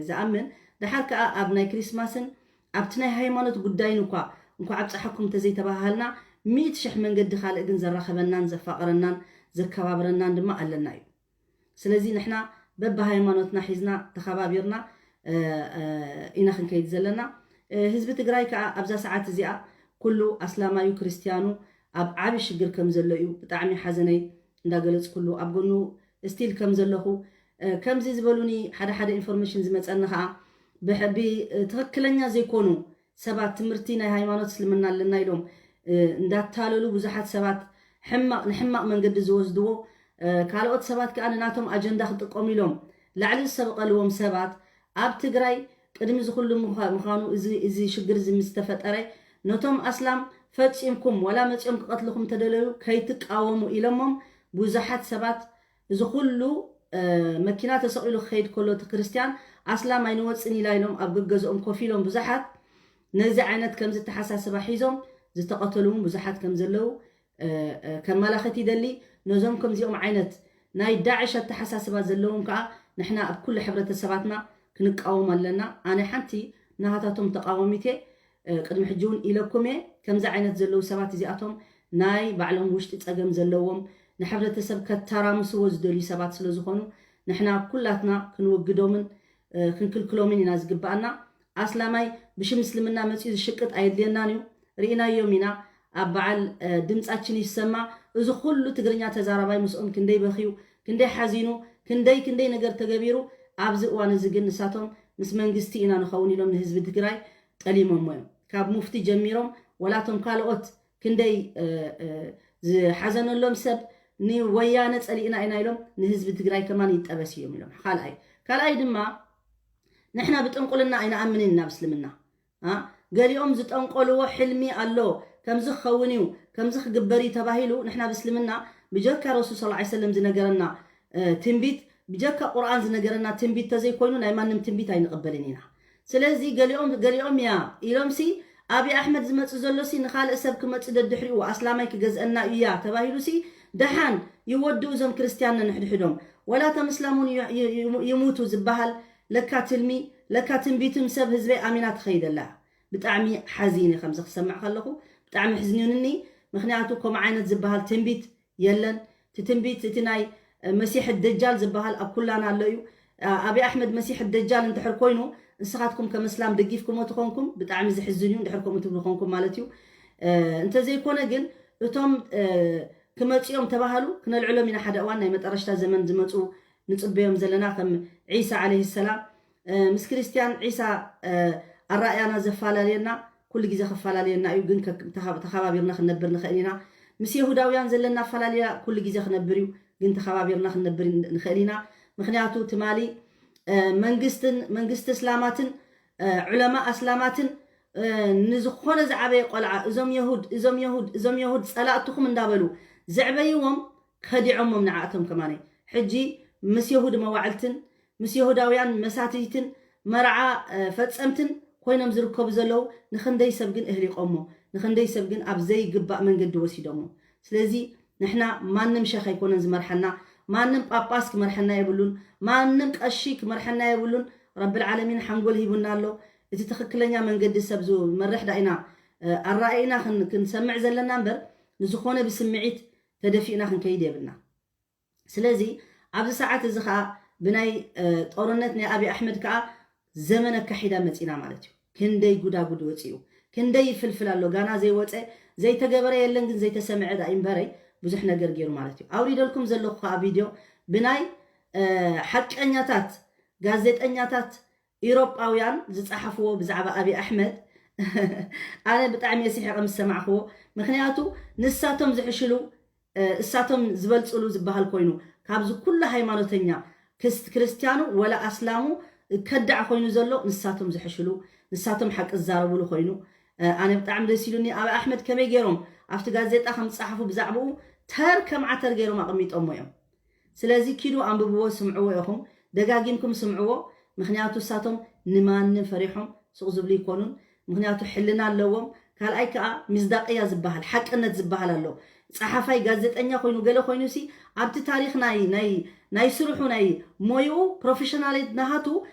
ዝኣምን። ደሓር ከዓ ኣብ ናይ ክሪስማስን ኣብቲ ናይ ሃይማኖት ጉዳይን እኳ እንኳ ኣብፀሓኩም እንተዘይተባሃልና፣ ሚእቲ ሽሕ መንገዲ ካልእ ግን ዘራኸበናን ዘፋቕረናን ዘከባብረናን ድማ ኣለና እዩ። ስለዚ ንሕና በብሃይማኖትና ሒዝና ተኸባቢርና ኢና ክንከይድ ዘለና። ህዝቢ ትግራይ ከዓ ኣብዛ ሰዓት እዚኣ ኩሉ ኣስላማዩ ክርስትያኑ ኣብ ዓቢ ሽግር ከም ዘሎ እዩ። ብጣዕሚ ሓዘነይ እንዳገለፅኩሉ ኣብ ጎኑ ስቲል ከም ዘለኹ፣ ከምዚ ዝበሉኒ ሓደ ሓደ ኢንፎርሜሽን ዝመፀኒ ከዓ ብትክክለኛ ዘይኮኑ ሰባት፣ ትምህርቲ ናይ ሃይማኖት እስልምና ኣለና ኢሎም እንዳታለሉ ብዙሓት ሰባት ሕማቕ ንሕማቕ መንገዲ ዝወስድዎ፣ ካልኦት ሰባት ከዓ ንናቶም ኣጀንዳ ክጥቀሙ ኢሎም ላዕሊ ዝሰበቐልዎም ሰባት ኣብ ትግራይ ቅድሚ እዚ ኩሉ ምዃኑ፣ እዚ ሽግር እዚ ምስ ተፈጠረ ነቶም ኣስላም ፈፂምኩም ዋላ መፂኦም ክቐትልኹም ተደለዩ ከይትቃወሙ ኢሎሞም ብዙሓት ሰባት። እዚ ኩሉ መኪና ተሰቒሉ ክኸይድ ከሎ እቲ ክርስትያን ኣስላም ኣይንወፅን ኢላ ኢሎም ኣብ ገገዝኦም ኮፍ ኢሎም ብዙሓት ነዚ ዓይነት ከም ዝተሓሳስባ ሒዞም ዝተቐተሉ እውን ብዙሓት ከም ዘለዉ ከመላኸት ይደሊ። ነዞም ከምዚኦም ዓይነት ናይ ዳዕሽ ኣተሓሳስባ ዘለዎም ከዓ ንሕና ኣብ ኩሉ ሕብረተሰባትና ክንቃወም ኣለና። ኣነ ሓንቲ ናሃታቶም ተቃዋሚት እየ። ቅድሚ ሕጂ እውን ኢለኩም እየ። ከምዚ ዓይነት ዘለዉ ሰባት እዚኣቶም ናይ ባዕሎም ውሽጢ ፀገም ዘለዎም ንሕብረተሰብ ከተራምስዎ ዝደልዩ ሰባት ስለ ዝኾኑ ንሕና ኩላትና ክንወግዶምን ክንክልክሎምን ኢና ዝግባኣና። ኣስላማይ ብሽም እስልምና መፂኡ ዝሽቅጥ ኣየድልየናን እዩ። ርኢናዮም ኢና። ኣብ በዓል ድምፃችን ይሰማ እዚ ኩሉ ትግርኛ ተዛራባይ ምስኦም ክንደይ በኽዩ፣ ክንደይ ሓዚኑ፣ ክንደይ ክንደይ ነገር ተገቢሩ። ኣብዚ እዋን እዚ ግን ንሳቶም ምስ መንግስቲ ኢና ንኸውን ኢሎም ንህዝቢ ትግራይ ጠሊሞሞ እዮም። ካብ ሙፍቲ ጀሚሮም ወላቶም ካልኦት ክንደይ ዝሓዘነሎም ሰብ ንወያነ ፀሊእና ኢና ኢሎም ንህዝቢ ትግራይ ከማን ይጠበስ እዮም ኢሎም። ካልኣይ ካልኣይ ድማ ንሕና ብጥንቁልና ኣይንኣምንን ኢና ብእስልምና። ገሊኦም ዝጠንቆልዎ ሕልሚ ኣሎ፣ ከምዚ ክኸውን እዩ፣ ከምዚ ክግበር እዩ ተባሂሉ። ንሕና ብእስልምና ብጀካ ረሱል ስ ሰለም ዝነገረና ትንቢት፣ ብጀካ ቁርኣን ዝነገረና ትንቢት ተዘይኮይኑ ናይ ማንም ትንቢት ኣይንቕበልን ኢና። ስለዚ ገሊኦም ገሊኦም እያ ኢሎም ሲ ኣብይ ኣሕመድ ዝመፅእ ዘሎ ሲ ንኻልእ ሰብ ክመፅእ ደድሕሪኡ ኣስላማይ ክገዝአና እዩ እያ ተባሂሉ ሲ ደሓን ይወድኡ እዞም ክርስትያን ነንሕድሕዶም። ወላ ተምስላሙን ይሙቱ ዝበሃል ለካ ትልሚ ለካ ትንቢትን ሰብ ህዝበይ ኣሚና ትኸይደላ። ብጣዕሚ ሓዚነ ከምዚ ክሰምዕ ከለኹ ብጣዕሚ ሕዝንዩንኒ። ምክንያቱ ከምኡ ዓይነት ዝበሃል ትንቢት የለን። እቲ ትንቢት እቲ ናይ መሲሕ ደጃል ዝበሃል ኣብ ኩላና ኣሎ እዩ። ኣብይ ኣሕመድ መሲሕ ደጃል እንድሕር ኮይኑ ንስኻትኩም ከም እስላም ደጊፍኩሞ ትኾንኩም ብጣዕሚ ዝሕዝን እዩ። እንድሕር ከምኡ ትብሉ ኾንኩም ማለት እዩ። እንተዘይኮነ ግን እቶም ክመፅኦም ተባሃሉ ክነልዕሎም ኢና። ሓደ እዋን ናይ መጠረሽታ ዘመን ዝመፁ ንፅበዮም ዘለና ከም ዒሳ ዓለይሂ ሰላም ምስ ክርስትያን ዒሳ ኣራእያና ዘፈላለየና ኩሉ ግዜ ከፈላለየና እዩ። ግን ተኸባቢርና ክንነብር ንኽእል ኢና። ምስ የሁዳውያን ዘለና ኣፈላለያ ኩሉ ግዜ ክነብር እዩ። ግን ተኸባቢርና ክንነብር ንኽእል ኢና። ምክንያቱ ትማሊ መንግስትን መንግስቲ እስላማትን ዑለማ ኣስላማትን ንዝኾነ ዝዓበየ ቆልዓ እዞም የሁድ እዞም የሁድ እዞም የሁድ ፀላእትኹም እንዳበሉ ዘዕበይዎም ከዲዖሞም ንዓእቶም ከማነይ ሕጂ ምስ የሁድ መዋዕልትን ምስ የሁዳውያን መሳትይትን መርዓ ፈፀምትን ኮይኖም ዝርከቡ ዘለዉ ንክንደይ ሰብ ግን እህሊቆሞ፣ ንክንደይ ሰብ ግን ኣብ ዘይግባእ መንገዲ ወሲዶሞ። ስለዚ ንሕና ማንም ሸኽ ኣይኮነን ዝመርሐና፣ ማንም ጳጳስ ክመርሐና የብሉን፣ ማንም ቀሺ ክመርሐና የብሉን። ረብል ዓለሚን ሓንጎል ሂቡና ኣሎ። እቲ ትኽክለኛ መንገዲ ሰብ ዝመርሕ ዳ ኢና ኣራእይና ክንሰምዕ ዘለና እምበር ንዝኾነ ብስምዒት ተደፊእና ክንከይድ የብልና። ስለዚ ኣብዚ ሰዓት እዚ ከዓ ብናይ ጦርነት ናይ ኣብይ ኣሕመድ ከዓ ዘመን ኣካሒዳ መፂና ማለት እዩ። ክንደይ ጉዳጉድ ወፂኡ፣ ክንደይ ፍልፍል ኣሎ ጋና ዘይወፀ ዘይተገበረ የለን። ግን ዘይተሰምዐ ዳ እምበረይ ብዙሕ ነገር ገይሩ ማለት እዩ። ኣውሪደልኩም ዘለኹ ከዓ ቪድዮ ብናይ ሓቀኛታት ጋዜጠኛታት ኢሮጳውያን ዝፀሓፍዎ ብዛዕባ ኣብይ ኣሕመድ ኣነ ብጣዕሚ እየ ስሒቐ ምስ ሰማዕክዎ። ምክንያቱ ንሳቶም ዝሕሽሉ እሳቶም ዝበልፅሉ ዝበሃል ኮይኑ፣ ካብዚ ኩሉ ሃይማኖተኛ ክስ- ክርስቲያኑ ወላ ኣስላሙ ከዳዕ ኮይኑ ዘሎ ንሳቶም ዝሕሽሉ፣ ንሳቶም ሓቂ ዝዛረብሉ ኮይኑ፣ ኣነ ብጣዕሚ ደስ ኢሉኒ። ኣብ ኣሕመድ ከመይ ገይሮም ኣብቲ ጋዜጣ ከም ዝፀሓፉ ብዛዕባኡ ተር ከም ዓተር ገይሮም ኣቐሚጦሞ እዮም። ስለዚ ኪዱ ኣንብብዎ፣ ስምዕዎ ኢኹም፣ ደጋጊምኩም ስምዕዎ። ምክንያቱ እሳቶም ንማንም ፈሪሖም ስቕ ዝብሉ ይኮኑን። ምክንያቱ ሕልና ኣለዎም። ካልኣይ ከዓ ሚስዳቅያ ዝበሃል ሓቅነት ዝበሃል ኣሎ። ፀሓፋይ ጋዜጠኛ ኮይኑ ገለ ኮይኑ ሲ ኣብቲ ታሪክ ናይ ናይ ናይ ስርሑ ናይ ሞይኡ ፕሮፌሽናል ናሃቱ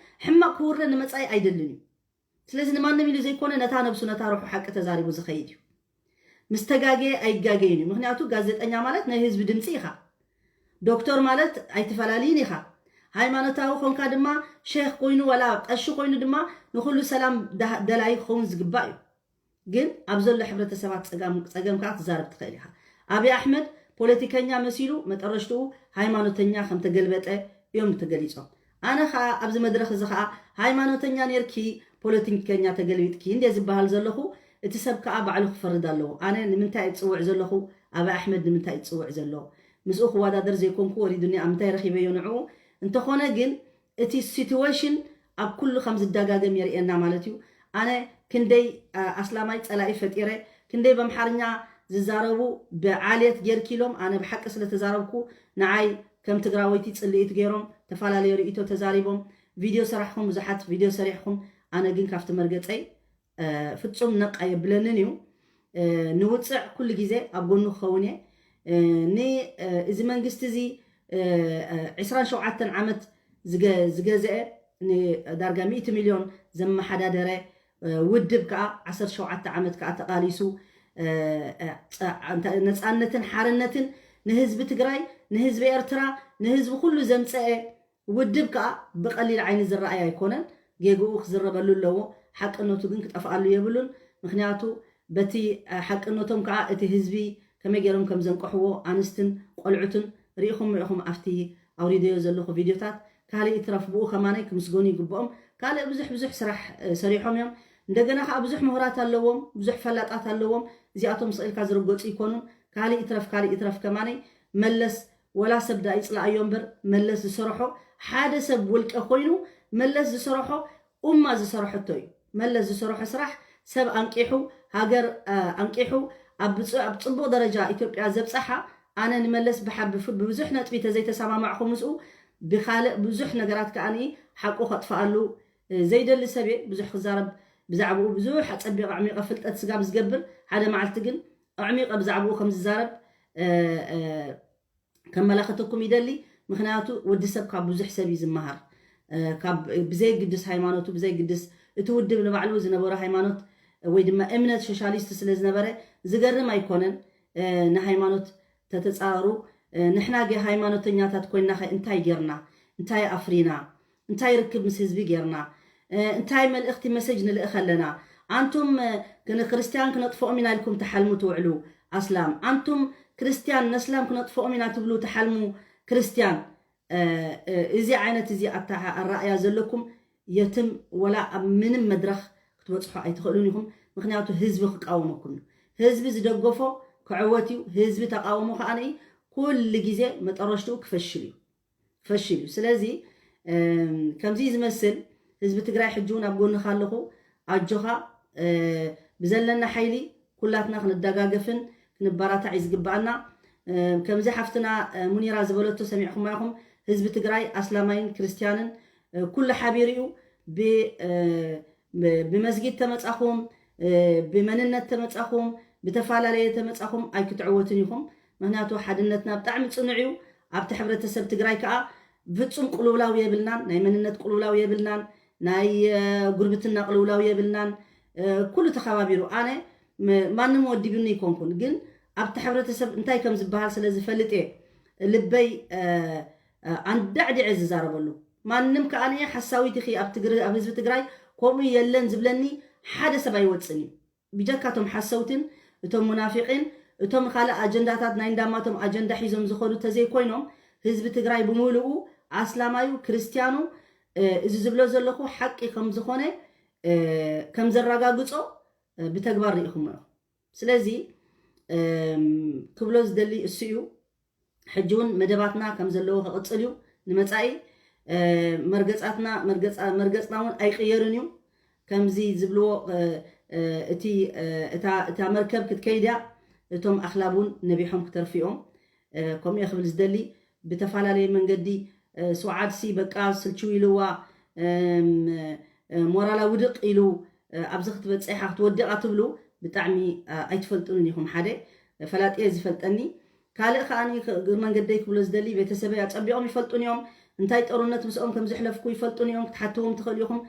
ሕማቅ ክውረ ንመፃኢ ኣይደልን እዩ። ስለዚ ንማንም ኢሉ ዘይኮነ ነታ ነብሱ ነታ ሩሑ ሓቂ ተዛሪቡ ዝኸይድ እዩ። ምስ ተጋገየ ኣይጋገይን እዩ። ምክንያቱ ጋዜጠኛ ማለት ናይ ህዝቢ ድምፂ ኢኻ። ዶክተር ማለት ኣይትፈላልይን ኢኻ። ሃይማኖታዊ ኮንካ ድማ ሼክ ኮይኑ ወላ ቀሺ ኮይኑ ድማ ንኩሉ ሰላም ዳ- ደላይ ክኸውን ዝግባእ እዩ። ግን ኣብ ዘሎ ሕብረተሰባት ፀጋም- ፀገም ከዓ ትዛረብ ትኽእል ኢኻ። ኣብይ ኣሕመድ ፖለቲከኛ መሲሉ መጠረሽትኡ ሃይማኖተኛ ከም ተገልበጠ እዮም ተገሊፆም። ኣነ ከዓ ኣብዚ መድረክ እዚ ከዓ ሃይማኖተኛ ኔርኪ ፖለቲከኛ ተገልቢጥኪ እንደ ዝበሃል ዘለኹ እቲ ሰብ ከዓ ባዕሉ ክፈርድ ኣለዎ። ኣነ ንምንታይ እፅውዕ ዘለኹ? ኣብይ ኣሕመድ ንምንታይ እፅውዕ ዘሎ? ምስኡ ክወዳደር ዘይኮንኩ ወሪዱኒ ኣብ ምንታይ ረኺበዮ ንዕኡ? እንተኾነ ግን እቲ ሲትዌሽን ኣብ ኩሉ ከም ዝደጋገም የርእየና ማለት እዩ። ኣነ ክንደይ ኣስላማይ ፀላኢ ፈጢረ፣ ክንደይ በምሓርኛ ዝዛረቡ ብዓልየት ጌርኪ ኢሎም ኣነ ብሓቂ ስለተዛረብኩ ንዓይ ከም ትግራወይቲ ፅልኢት ገይሮም ተፈላለየ ርእይቶ ተዛሪቦም ቪድዮ ሰራሕኹም ብዙሓት ቪድዮ ሰሪሕኹም ኣነ ግን ካብቲ መርገፀይ ፍፁም ነቕ ኣየብለንን እዩ። ንውፅዕ ኩሉ ግዜ ኣብ ጎኑ ክኸውን እየ። ን- እዚ መንግስቲ እዚ ዕስራን ሸውዓተን ዓመት ዝገ- ዝገዘአ ንዳርጋ ሚእቲ ሚልዮን ዘመሓዳደረ ውድብ ከዓ ዓሰርተ ሸውዓተ ዓመት ከዓ ተቃሊሱ ነፃነትን ሓርነትን ንህዝቢ ትግራይ ንህዝቢ ኤርትራ ንህዝቢ ኩሉ ዘምፀአ ውድብ ከዓ ብቀሊል ዓይኒ ዝረኣይ ኣይኮነን። ጌግኡ ክዝረበሉ ኣለዎ። ሓቅነቱ ግን ክጠፍኣሉ የብሉን። ምክንያቱ በቲ ሓቅነቶም ከዓ እቲ ህዝቢ ከመይ ገይሮም ከም ዘንቀሕዎ ኣንስትን ቆልዑትን ርኢኹም ኢኹም ኣብቲ ኣውሪደዮ ዘለኹ ቪድዮታት። ካልእ ይትረፍ ብኡ ከማነይ ክምስገኑ ይግብኦም። ካልእ ብዙሕ ብዙሕ ስራሕ ሰሪሖም እዮም። እንደገና ከዓ ብዙሕ ምሁራት ኣለዎም፣ ብዙሕ ፈላጣት ኣለዎም። እዚኣቶም ስቕ ኢልካ ዝርገፁ ይኮኑን። ካልእ ይትረፍ ካልእ ይትረፍ ከማነይ መለስ ወላ ሰብ ዳ ይፅላኣዮ እምበር መለስ ዝሰረሖ ሓደ ሰብ ውልቀ ኮይኑ መለስ ዝሰረሖ ኡማ ዝሰረሐቶ እዩ። መለስ ዝሰረሖ ስራሕ ሰብ ኣንቂሑ ሃገር ኣንቂሑ ኣብ ብፁ- ኣብ ፅቡቅ ደረጃ ኢትዮጵያ ዘብፀሓ ኣነ ንመለስ ብሓ- ብፍ- ብብዙሕ ነጥቢ ተዘይተሰማማዕኹ ምስኡ ብካልእ ብዙሕ ነገራት ከዓ ሓቁ ከጥፍኣሉ ዘይደሊ ሰብ እየ። ብዙሕ ክዛረብ ብዛዕባኡ ብዙሕ ኣፀቢቐ ኣዕሚቐ ፍልጠት ስጋብ ዝገብር ሓደ መዓልቲ ግን ኣዕሚቐ ብዛዕባኡ ከም ዝዛረብ ከመላኸተኩም ይደሊ። ምክንያቱ ወዲ ሰብ ካብ ብዙሕ ሰብ እዩ ዝመሃር። ካብ ብዘይግድስ ሃይማኖቱ ብዘይግድስ እቲ ውድብ ንባዕሉ ዝነበረ ሃይማኖት ወይ ድማ እምነት ሶሻሊስት ስለ ዝነበረ ዝገርም ኣይኮነን። ንሃይማኖት ተተፃረሩ ንሕና ገ ሃይማኖተኛታት ኮይንና ከ እንታይ ጌርና እንታይ ኣፍሪና እንታይ ርክብ ምስ ህዝቢ ጌርና እንታይ መልእኽቲ መሰጅ ንልእኽ ኣለና ኣንቱም ክርስትያን ክነጥፍኦም ኢና ኢልኩም ትሓልሙ ትውዕሉ ኣስላም ኣንቱም ክርስትያን ነስላም ክነጥፍኦም ኢና ትብሉ ትሓልሙ ክርስትያን እዚ ዓይነት እዚ ኣረኣያ ዘለኩም የትም ወላ ኣብ ምንም መድረኽ ክትበፅሑ ኣይትኽእሉን ኢኹም ምክንያቱ ህዝቢ ክቃወመኩም እዩ ህዝቢ ዝደገፎ ክዕወት እዩ ህዝቢ ተቃውሞ ከዓ ኩሉ ግዜ መጠረሽትኡ ክፈሽል እዩ ፈሽል እዩ ስለዚ ከምዚ ዝመስል ህዝቢ ትግራይ ሕጂ እውን ኣብ ጎንካ ኣለኹ ኣጆኻ ብዘለና ሓይሊ ኩላትና ክንደጋገፍን ክንበራታዕ እዩ ዝግባኣና ከምዚ ሓፍትና ሙኒራ ዝበለቶ ሰሚዕኹማ ኢኹም ህዝቢ ትግራይ ኣስላማይን ክርስትያንን ኩሉ ሓቢሩ እዩ ብመስጊድ ተመፃኹም ብመንነት ተመፃኹም ብተፈላለየ ተመፃኹም ኣይክትዕወትን ኢኹም ምክንያቱ ሓድነትና ብጣዕሚ ፅኑዕ እዩ ኣብቲ ሕብረተሰብ ትግራይ ከዓ ፍፁም ቅልውላው የብልናን ናይ መንነት ቅልውላው የብልናን ናይ ጉርብትና ቅልውላው የብልናን ኩሉ ተኸባቢሩ ኣነ ማንም ወዲብኒ ይኮንኩን ግን ኣብቲ ሕብረተሰብ እንታይ ከም ዝበሃል ስለ ዝፈልጥ እየ ልበይ ኣንዳዕዲዐ ዝዛረበሉ ማንም ከዓ ሓሳዊት ኢኺ ኣብ ህዝቢ ትግራይ ከምኡ የለን ዝብለኒ ሓደ ሰብ ኣይወፅን እዩ ብጀካ እቶም ሓሰውትን እቶም ሙናፊቂን እቶም ካልእ ኣጀንዳታት ናይ እንዳማቶም ኣጀንዳ ሒዞም ዝኸዱ ተዘይኮይኖም ህዝቢ ትግራይ ብምሉኡ ኣስላማዩ ክርስትያኑ እዚ ዝብሎ ዘለኹ ሓቂ ከም ዝኾነ ከም ዘረጋግፆ ብተግባር ርኢኹሞ ኢኹም ስለዚ ክብሎ ዝደሊ እሱ እዩ ሕጂ እውን መደባትና ከም ዘለዎ ክቕጽል እዩ። ንመጻኢ መርገጻትና መርገጽና እውን ኣይቅየርን እዩ። ከምዚ ዝብልዎ እቲ እታ መርከብ ክትከይድ እያ። እቶም ኣኽላብ እውን ነቢሖም ክተርፉ እዮም። ከምኡ ክብል ዝደሊ ብተፈላለየ መንገዲ ስውዓድሲ በቃ ስልችው ኢልዋ ሞራላ ውድቕ ኢሉ ኣብዚ ክትበፅሕ ክትወድቕ ትብሉ ብጣዕሚ ኣይትፈልጡንን ኢኹም። ሓደ ፈላጥየ ዝፈልጠኒ ካልእ ከኣ እግሪ መንገደይ ክብሎ ዝደሊ ቤተሰበይ ኣጸቢቖም ይፈልጡን እዮም። እንታይ ጦርነት ምስኦም ከም ዘሕለፍኩ ይፈልጡን እዮም። ክትሓትዎም ትኽእሉ ኢኹም።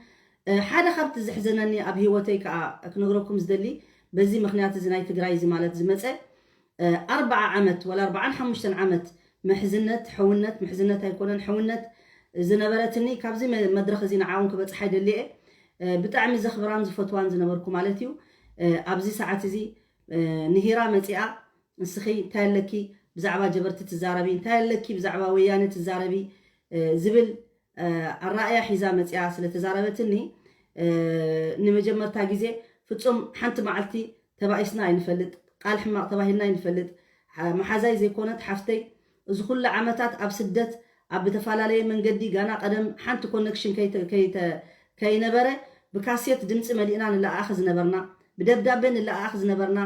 ሓደ ካብቲ ዘሕዘነኒ ኣብ ህይወተይ ከኣ ክነግረኩም ዝደሊ በዚ ምኽንያት እዚ ናይ ትግራይ እዚ ማለት ዝመጸ ኣርባዓ ዓመት ወላ ኣርባዓን ሓሙሽተን ዓመት ምሕዝነት ሕውነት ምሕዝነት ኣይኮነን ሕውነት ዝነበረትኒ ካብዚ መድረኽ እዚ ንዓውን ክበፅሓ ይደሊ እየ። ብጣዕሚ ዘኽብራን ዝፈትዋን ዝነበርኩ ማለት እዩ። ኣብዚ ሰዓት እዚ ንሂራ መፂኣ ንስኺ እንታይ ኣለኪ ብዛዕባ ጀበርቲ ትዛረቢ እንታይ ኣለኪ ብዛዕባ ወያነ ትዛረቢ ዝብል ኣራእያ ሒዛ መፅያ ስለተዛረበትኒ ንመጀመርታ ግዜ ፍፁም ሓንቲ መዓልቲ ተባኢስና ኣይንፈልጥ፣ ቃል ሕማቕ ተባሂልና ኣይንፈልጥ። መሓዛይ ዘይኮነት ሓፍተይ እዚ ኩሉ ዓመታት ኣብ ስደት ኣብ ብተፈላለየ መንገዲ ጋና ቀደም ሓንቲ ኮነክሽን ከይነበረ ብካሴት ድምፂ መሊእና ንለኣኣኽ ዝነበርና ብደብዳቤ ንለኣኣኽ ዝነበርና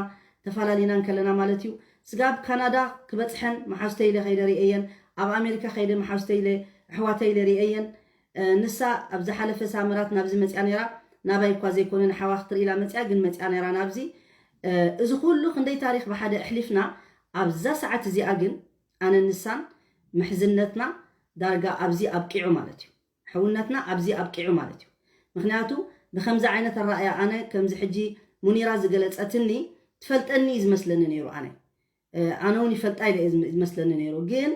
ተፈላለና እንከለና ማለት እዩ። ስጋብ ካናዳ ክበፅሐን መሓዙተይ ኢለ ከይደ ርእየን፣ ኣብ ኣሜሪካ ከይደ መሓዙተይ ኢለ ኣሕዋተይ ኢለ ርእየን። ንሳ ኣብ ዝሓለፈ ሳምራት ናብዚ መፅያ ነይራ። ናባይ እኳ ዘይኮነ ንሓዋ ክትርኢ ኢላ መፅያ ግን መፅያ ነይራ ናብዚ። እዚ ኩሉ ክንደይ ታሪክ ብሓደ ኣሕሊፍና ኣብዛ ሰዓት እዚኣ ግን ኣነ ንሳን ምሕዝነትና ዳርጋ ኣብዚ ኣብቂዑ ማለት እዩ። ሕውነትና ኣብዚ ኣብቂዑ ማለት እዩ። ምክንያቱ ብከምዚ ዓይነት ኣረኣያ ኣነ ከምዚ ሕጂ ሙኒራ ዝገለፀትኒ ትፈልጠኒ እዩ ዝመስለኒ ነይሩ ኣነ ኣነ እውን ይፈልጣ ኢለ ዝመስለኒ ነይሩ። ግን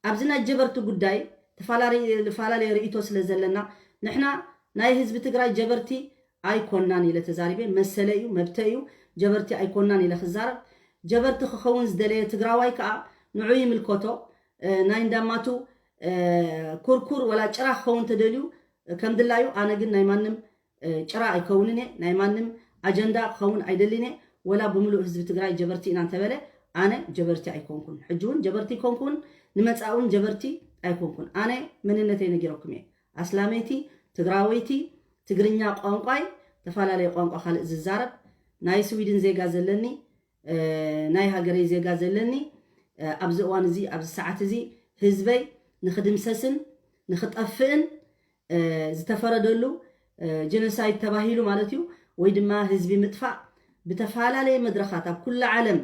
ኣብዚ ናይ ጀበርቲ ጉዳይ ተፈላለየ ርእቶ ስለ ዘለና ንሕና ናይ ህዝቢ ትግራይ ጀበርቲ ኣይኮናን ኢለ ተዛሪበ። መሰለ እዩ መብተ እዩ። ጀበርቲ ኣይኮናን ኢለ ክዛረብ። ጀበርቲ ክኸውን ዝደለየ ትግራዋይ ከዓ ንዑ ይምልከቶ። ናይ እንዳማቱ ኩርኩር ወላ ጭራ ክኸውን ተደልዩ ከም ድላዩ። ኣነ ግን ናይ ማንም ጭራ ኣይከውንን እየ። ናይ ማንም ኣጀንዳ ክኸውን ኣይደልን እየ። ወላ ብምሉእ ህዝቢ ትግራይ ጀበርቲ ኢና እንተበለ ኣነ ጀበርቲ ኣይኮንኩን። ሕጂ እውን ጀበርቲ ኣይኮንኩን፣ ንመፃእ እውን ጀበርቲ ኣይኮንኩን። ኣነ መንነተይ ነጊረኩም እየ። ኣስላመይቲ፣ ትግራወይቲ፣ ትግርኛ ቋንቋይ፣ ተፈላለየ ቋንቋ ካልእ ዝዛረብ፣ ናይ ስዊድን ዜጋ ዘለኒ፣ ናይ ሃገረይ ዜጋ ዘለኒ፣ ኣብዚ እዋን እዚ ኣብዚ ሰዓት እዚ ህዝበይ ንክድምሰስን ንክጠፍእን ዝተፈረደሉ ጀኖሳይድ ተባሂሉ ማለት እዩ። ወይ ድማ ህዝቢ ምጥፋእ ብተፈላለየ መድረኻት ኣብ ኩሉ ዓለም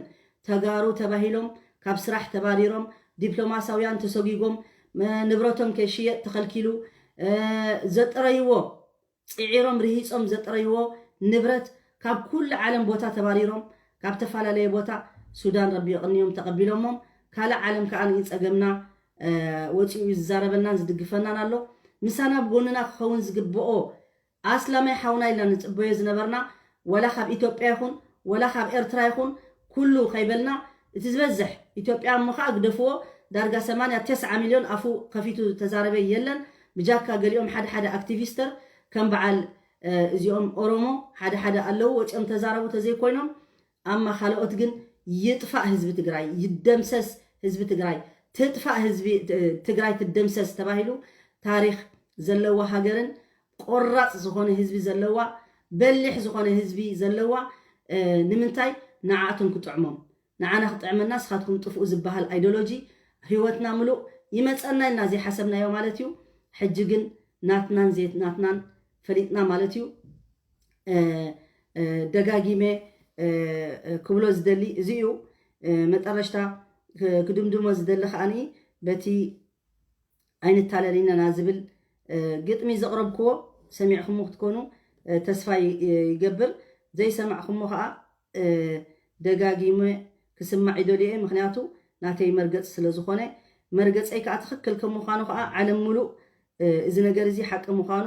ተጋሩ ተባሂሎም ካብ ስራሕ ተባሪሮም ዲፕሎማሳውያን ተሰጒጎም ንብረቶም ከይሽየጥ ተኸልኪሉ ዘጥረይዎ ፅዒሮም ርሂፆም ዘጥረይዎ ንብረት ካብ ኩሉ ዓለም ቦታ ተባሪሮም ካብ ተፈላለየ ቦታ ሱዳን ረቢ ይቕንዮም ተቐቢሎሞም ካልእ ዓለም ከዓ ንኢ ፀገምና ወፂኡ እዩ ዝዛረበናን ዝድግፈናን ኣሎ። ምሳና ብጎንና ክኸውን ዝግብኦ ኣስላማይ ሓውና ኢልና ንፅበዮ ዝነበርና ወላ ካብ ኢትዮጵያ ይኹን ወላ ካብ ኤርትራ ይኹን ኩሉ ከይበልና እቲ ዝበዝሕ ኢትዮጵያ እሞ ከዓ ግደፍዎ ዳርጋ ሰማንያ ተስዓ ሚልዮን ኣፉ ከፊቱ ተዛረበ የለን። ብጃካ ገሊኦም ሓደ ሓደ ኣክቲቪስተር ከም በዓል እዚኦም ኦሮሞ ሓደ ሓደ ኣለዉ ወፂኦም ተዛረቡ ተዘይኮይኖም ኣማ ካልኦት ግን ይጥፋእ ህዝቢ ትግራይ ይደምሰስ ህዝቢ ትግራይ ትጥፋእ ህዝቢ ትግራይ ትደምሰስ ተባሂሉ ታሪክ ዘለዎ ሃገርን ቆራፅ ዝኾነ ህዝቢ ዘለዋ በሊሕ ዝኾነ ህዝቢ ዘለዋ ንምንታይ ንዓኣቶም ክጥዕሞም ንዓና ክጥዕመና ስኻትኩም ጥፍኡ ዝበሃል ኣይዶሎጂ ህይወትና ምሉእ ይመፀና ኢልና ዘይሓሰብናዮ ማለት እዩ። ሕጂ ግን ናትናን ዘይናትናን ፈሊጥና ማለት እዩ። ደጋጊመ ክብሎ ዝደሊ እዚ እዩ። መጠረሽታ ክድምድሞ ዝደሊ ከዓኒ በቲ ኣይንታለል ኢና ዝብል ግጥሚ ዘቕረብክዎ ሰሚዕኹሞ ክትኮኑ ተስፋ ይገብር። ዘይሰማዕኹሞ ከዓ ደጋጊመ ክስማዕ ይደልየ ምክንያቱ ናተይ መርገፂ ስለዝኾነ መርገፀይ ከዓ ትኽክል ከም ምዃኑ ከዓ ዓለም ሙሉእ እዚ ነገር እዚ ሓቂ ምዃኑ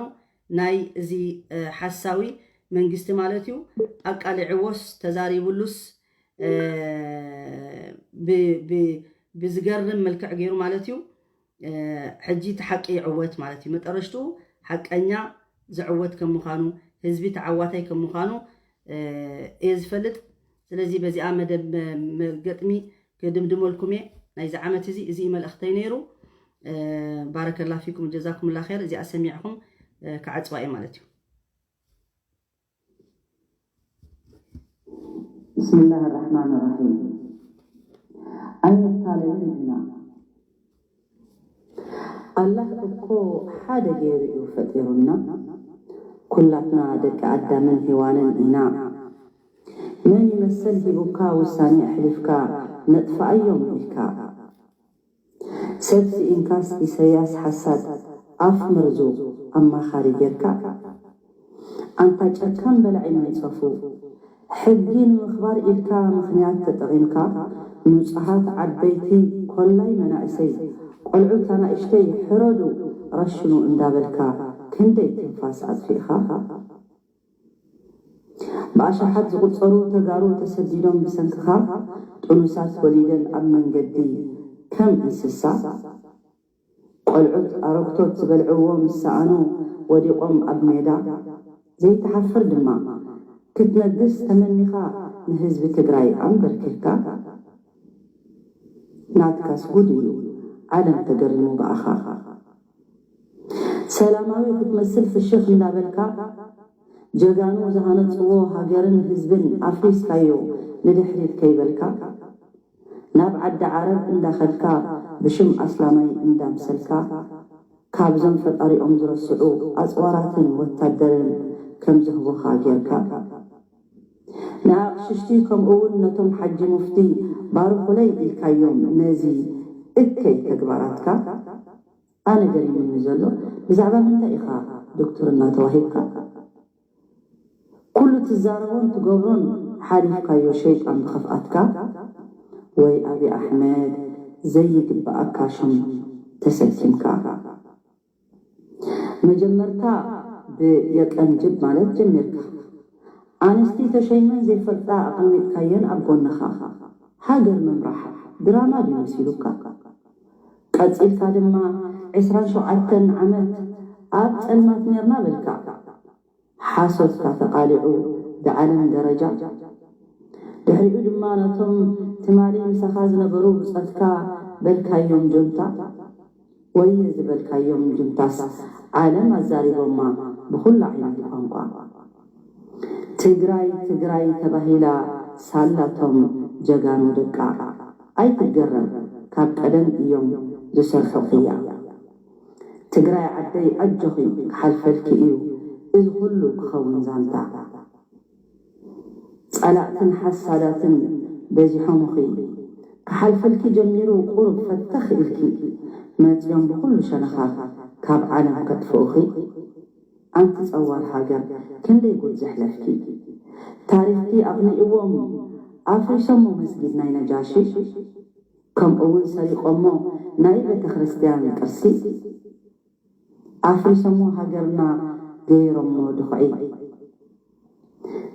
ናይ እዚ ሓሳዊ መንግስቲ ማለት እዩ ኣቃሊዕዎስ ተዛሪቡሉስ ብዝገርም መልክዕ ገይሩ ማለት እዩ። ሕጂ እቲ ሓቂ ይዕወት ማለት እዩ። መጠረሽትኡ ሓቀኛ ዝዕወት ከም ምዃኑ ህዝቢ ተዓዋታይ ከም ምዃኑ እየ ዝፈልጥ። ስለዚ በዚኣ መደብ ገጥሚ ክድምድመልኩም እየ። ናይዚ ዓመት እዚ እዚ እዩ መልእኽተይ ነይሩ። ባረከላ ፊኩም ጀዛኩም ላ ር። እዚኣ ሰሚዕኹም ክዓፅዋ እየ ማለት እዩ። ብስምላህ ራሕማን ራሒም። ኣይንታለልን ኢና። ኣላህ እኮ ሓደ ገይሩ እዩ ፈጢሩና። ኩላትና ደቂ ኣዳምን ሄዋንን ኢና። መን ይመሰል ሂቡካ ውሳኔ ኣሕሊፍካ ነጥፍኣዮም ኢልካ። ሰብ ስኢንካስ ኢሰያስ ሓሳድ ኣፍ መርዙ ኣማኻሪ ጌርካ። ኣንታ ጨካን በላዒ መንጸፉ፣ ሕጊ ንምኽባር ኢልካ ምኽንያት ተጠቒምካ ንጹሃት ዓበይቲ ኮላይ መናእሰይ ቆልዑት ኣናእሽተይ ሕረዱ ረሽኑ እንዳበልካ ክንደይ ትንፋስ ኣጥፊእኻ። ብኣሽሓት ዝቑጸሩ ተጋሩ ተሰዲዶም ብሰንክኻ ጥኑሳት ወሊደን ኣብ መንገዲ ከም እንስሳ ቆልዑት ኣረግቶት ዝበልዕዎ ምስ ሰኣኑ ወዲቖም ኣብ ሜዳ ዘይትሓፍር ድማ ክትነግስ ተመኒኻ ንህዝቢ ትግራይ ኣንበርኪኽካ ናትካስ ጉድ እዩ ዓለም ተገሪሙ ብኣኻ ሰላማዊ ክትመስል ፍሽኽ እንዳበልካ ጀጋኑ ዝሃነፅዎ ሃገርን ህዝብን ኣፍሪስካዮ ንድሕሪት ከይበልካ ናብ ዓዲ ዓረብ እንዳኸድካ ብሽም ኣስላማይ እንዳምሰልካ ካብዞም ፈጣሪኦም ዝረስዑ ኣፅዋራትን ወታደርን ከም ዝህቡኻ ጌርካ ንኣቕሽሽቲ ከምኡ እውን ነቶም ሓጂ ሙፍቲ ባርኹለይ ኢልካዮም ነዚ እከይ ተግባራትካ ኣነ ገሪሙኒ ዘሎ ብዛዕባ ምንታይ ኢኻ ዶክትርና ተዋሂብካ? ኩሉ ትዛረቦን ትገብሮን ሓሊፍካዮ ሸይጣን ብኽፍኣትካ ወይ ኣብይ ኣሕመድ ዘይግበኣካ ሽም ተሰኪምካ። መጀመርታ ብየቀንጅብ ማለት ጀሚርካ። ኣንስቲ ተሸይመን ዘይፈልጣ ኣቐሚጥካየን ኣብ ጎንኻ። ሃገር ምምራሕ ድራማ ድዩ መሲሉካ? ቀጺልካ ድማ ዕስራን ሸውዓተን ዓመት ኣብ ጸልማት ኔርና በልካ። ሓሶትካ ተቓሊዑ ብዓለም ደረጃ። ድሕሪኡ ድማ ነቶም ትማሊ ምሳኻ ዝነበሩ ብጾትካ በልካዮም ጁንታ። ወየ ዝበልካዮም ጁንታስ ዓለም ኣዛሪቦማ ብኹሉ ዓይነት ቋንቋ። ትግራይ ትግራይ ተባሂላ ሳላቶም ጀጋኑ ደቃ ኣይትገረም ካብ ቀደም እዮም ዝሰርሑ ቅያ። ትግራይ ዓደይ ኣጆኺ ክሓልፈልኪ እዩ እዚ ኩሉ ክኸውን ዛንታ። ጸላእትን ሓሳዳትን በዚሖምኺ ክሓልፈልኪ ጀሚሩ ቁሩብ ፈተኽ ኢልኪ መጽዮም ብኹሉ ሸነኻት ካብ ዓለም ከጥፍኡኺ ኣንቲ ጸዋር ሃገር ክንደይ ጉድ ዘሕለፍኪ ታሪኽኪ ኣቕኒእዎም ኣፍሪሶሞ መስጊድ ናይ ነጃሺ ከምኡ እውን ሰሪቖሞ ናይ ቤተክርስትያን ቅርሲ ኣፍሪሶሞ ሃገርና ገይሮሞ ድኹዒ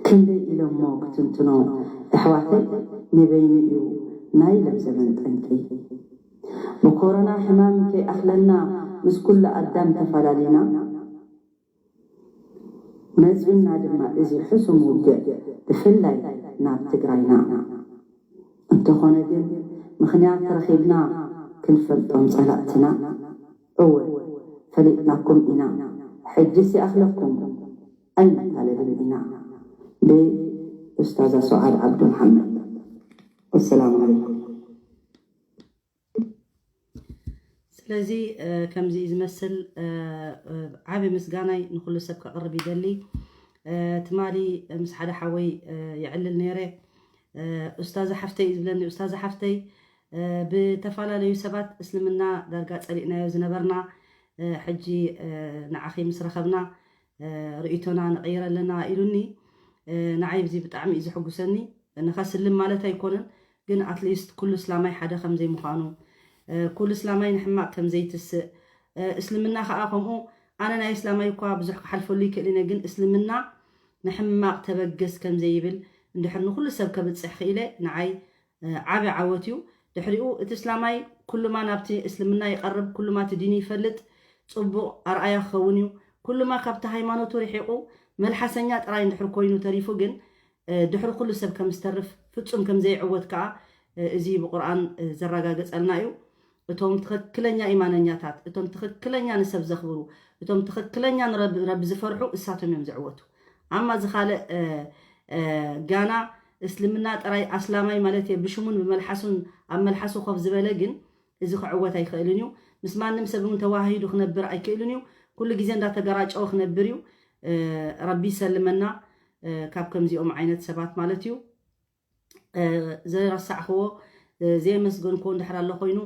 ክንደይ ኢሎሞ ክትንትኖ ኣሕዋተይ ንበይኑ እዩ ናይ ለብዘበን ጠንቂ ብኮሮና ሕማም ከይኣኽለና ምስ ኩሉ ኣዳም ተፈላሊና መፂኡና ድማ እዚ ሕሱም ውግእ ብፍላይ ናብ ትግራይና እንተኾነ ግን ምኽንያት ረኺብና ክንፈልጦም ፀላእትና እወ ፈሊጥናኩም ኢና ሕጅስ ይኣኽለኩም ኣይንታለልን ኢና ብኡስታዛ ሱዓድ ዓብዱ መሓመድ ወሰላሙ ዓለይኩም ስለዚ ከምዚ ዝመስል ዓቢ ምስጋናይ ንኩሉ ሰብ ከቕርብ ይደሊ ትማሊ ምስ ሓደ ሓወይ የዕልል ነይረ ኡስታዝ ሓፍተይ እዩ ዝብለኒ ኡስታዝ ሓፍተይ ብተፈላለዩ ሰባት እስልምና ዳርጋ ጸሊእናዮ ዝነበርና ሕጂ ንዓኺ ምስ ረኸብና ርእይቶና ንቐይር ኣለና ኢሉኒ ንዓይ ብዚ ብጣዕሚ እዩ ዝሕጉሰኒ ንኸስልም ማለት ኣይኮነን ግን ኣትሊስት ኩሉ እስላማይ ሓደ ከም ዘይምዃኑ ኩሉ እስላማይ ንሕማቕ ከም ዘይትስእ እስልምና ከዓ ከምኡ ኣነ ናይ እስላማይ እኳ ብዙሕ ክሓልፈሉ ይክእል ኢነ ግን እስልምና ንሕማቕ ተበገስ ከም ዘይብል እንድሕር ንኩሉ ሰብ ከብፅሕ ክኢለ ንዓይ ዓቢ ዓወት እዩ ድሕሪኡ እቲ እስላማይ ኩሉማ ናብቲ እስልምና ይቐርብ ኩሉማ እቲ ዲኑ ይፈልጥ ፅቡቕ ኣርኣያ ክኸውን እዩ ኩሉማ ካብቲ ሃይማኖቱ ርሒቑ መልሓሰኛ ጥራይ እንድሕር ኮይኑ ተሪፉ ግን ድሕሪ ኩሉ ሰብ ከም ዝተርፍ ፍጹም ከም ዘይዕወት ከኣ እዚ ብቁርኣን ዘረጋገጸልና እዩ። እቶም ትኽክለኛ ኢማነኛታት፣ እቶም ትኽክለኛ ንሰብ ዘኽብሩ፣ እቶም ትኽክለኛ ንረቢ ዝፈርሑ እሳቶም እዮም ዝዕወቱ። ኣማ እዚ ካልእ ጋና እስልምና ጥራይ ኣስላማይ ማለት እየ ብሽሙን ብመልሓሱን ኣብ መልሓሱ ኮፍ ዝበለ ግን እዚ ክዕወት ኣይኽእልን እዩ። ምስ ማንም ሰብ እውን ተዋሃሂዱ ክነብር ኣይክእልን እዩ። ኩሉ ግዜ እንዳተገራጨወ ክነብር እዩ። ረቢ ይሰልመና ካብ ከምዚኦም ዓይነት ሰባት ማለት እዩ። ዘይረሳዕክዎ ዘየመስገንክዎ እንድሕር ኣሎ ኮይኑ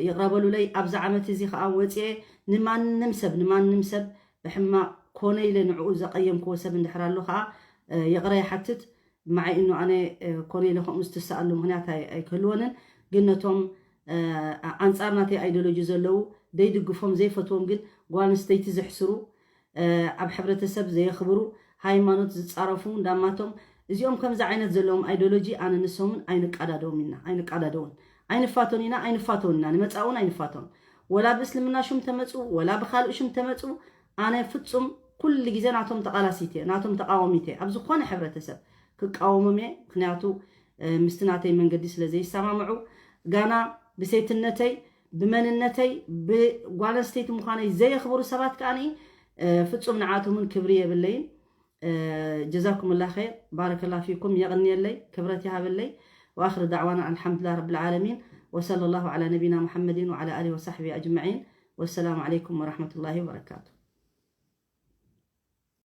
ይቕረበሉለይ። ኣብዚ ዓመት እዚ ከዓ ወፅኤ ንማንም ሰብ ንማንም ሰብ ብሕማቕ ኮነ ኢለ ንዕኡ ዘቐየምክዎ ሰብ እንድሕር ኣሎ ከዓ ይቕረ ይሓትት። ማዓይ እኖ ኣነ ኮነ ኢለ ከምኡ ዝትሰኣሉ ምክንያት ኣይክህልወንን። ግን ነቶም ኣንፃር ናተይ ኣይዲዮሎጂ ዘለዉ ዘይድግፎም ዘይፈትዎም ግን ጓል ኣንስተይቲ ዘሕስሩ ኣብ ሕብረተሰብ ዘየኽብሩ ሃይማኖት ዝፃረፉ እንዳማቶም እዚኦም ከምዚ ዓይነት ዘለዎም ኣይዲዮሎጂ ኣነ ንሶምን ኣይንቃዳደዎም ኢና ኣይንቃዳደውን ኣይንፋቶን ኢና ኣይንፋተውን ኢና ንመፃእውን ኣይንፋተውን ወላ ብእስልምና ሹም ተመፁ ወላ ብካልእ ሹም ተመፁ ኣነ ፍፁም ኩሉ ግዜ ናቶም ተቃላሲት እየ ናቶም ተቃዋሚት እየ ኣብ ዝኾነ ሕብረተሰብ ክቃወሞም እየ ምክንያቱ ምስቲ ናተይ መንገዲ ስለ ዘይሰማምዑ ጋና ብሴትነተይ ብመንነተይ ብጓል ኣንስተይቲ ምዃነይ ዘየኽብሩ ሰባት ከዓኒ ፍፁም ንዓቶም እውን ክብሪ የብለይን ጀዛኩም ላ ኸይር ባረከላ ፊኩም የቕንየለይ ክብረት ይሃበለይ وآخر دعوانا الحمد لله رب العالمين وصلى الله على نبينا محمد وعلى آله وصحبه أجمعين والسلام عليكم ورحمة الله وبركاته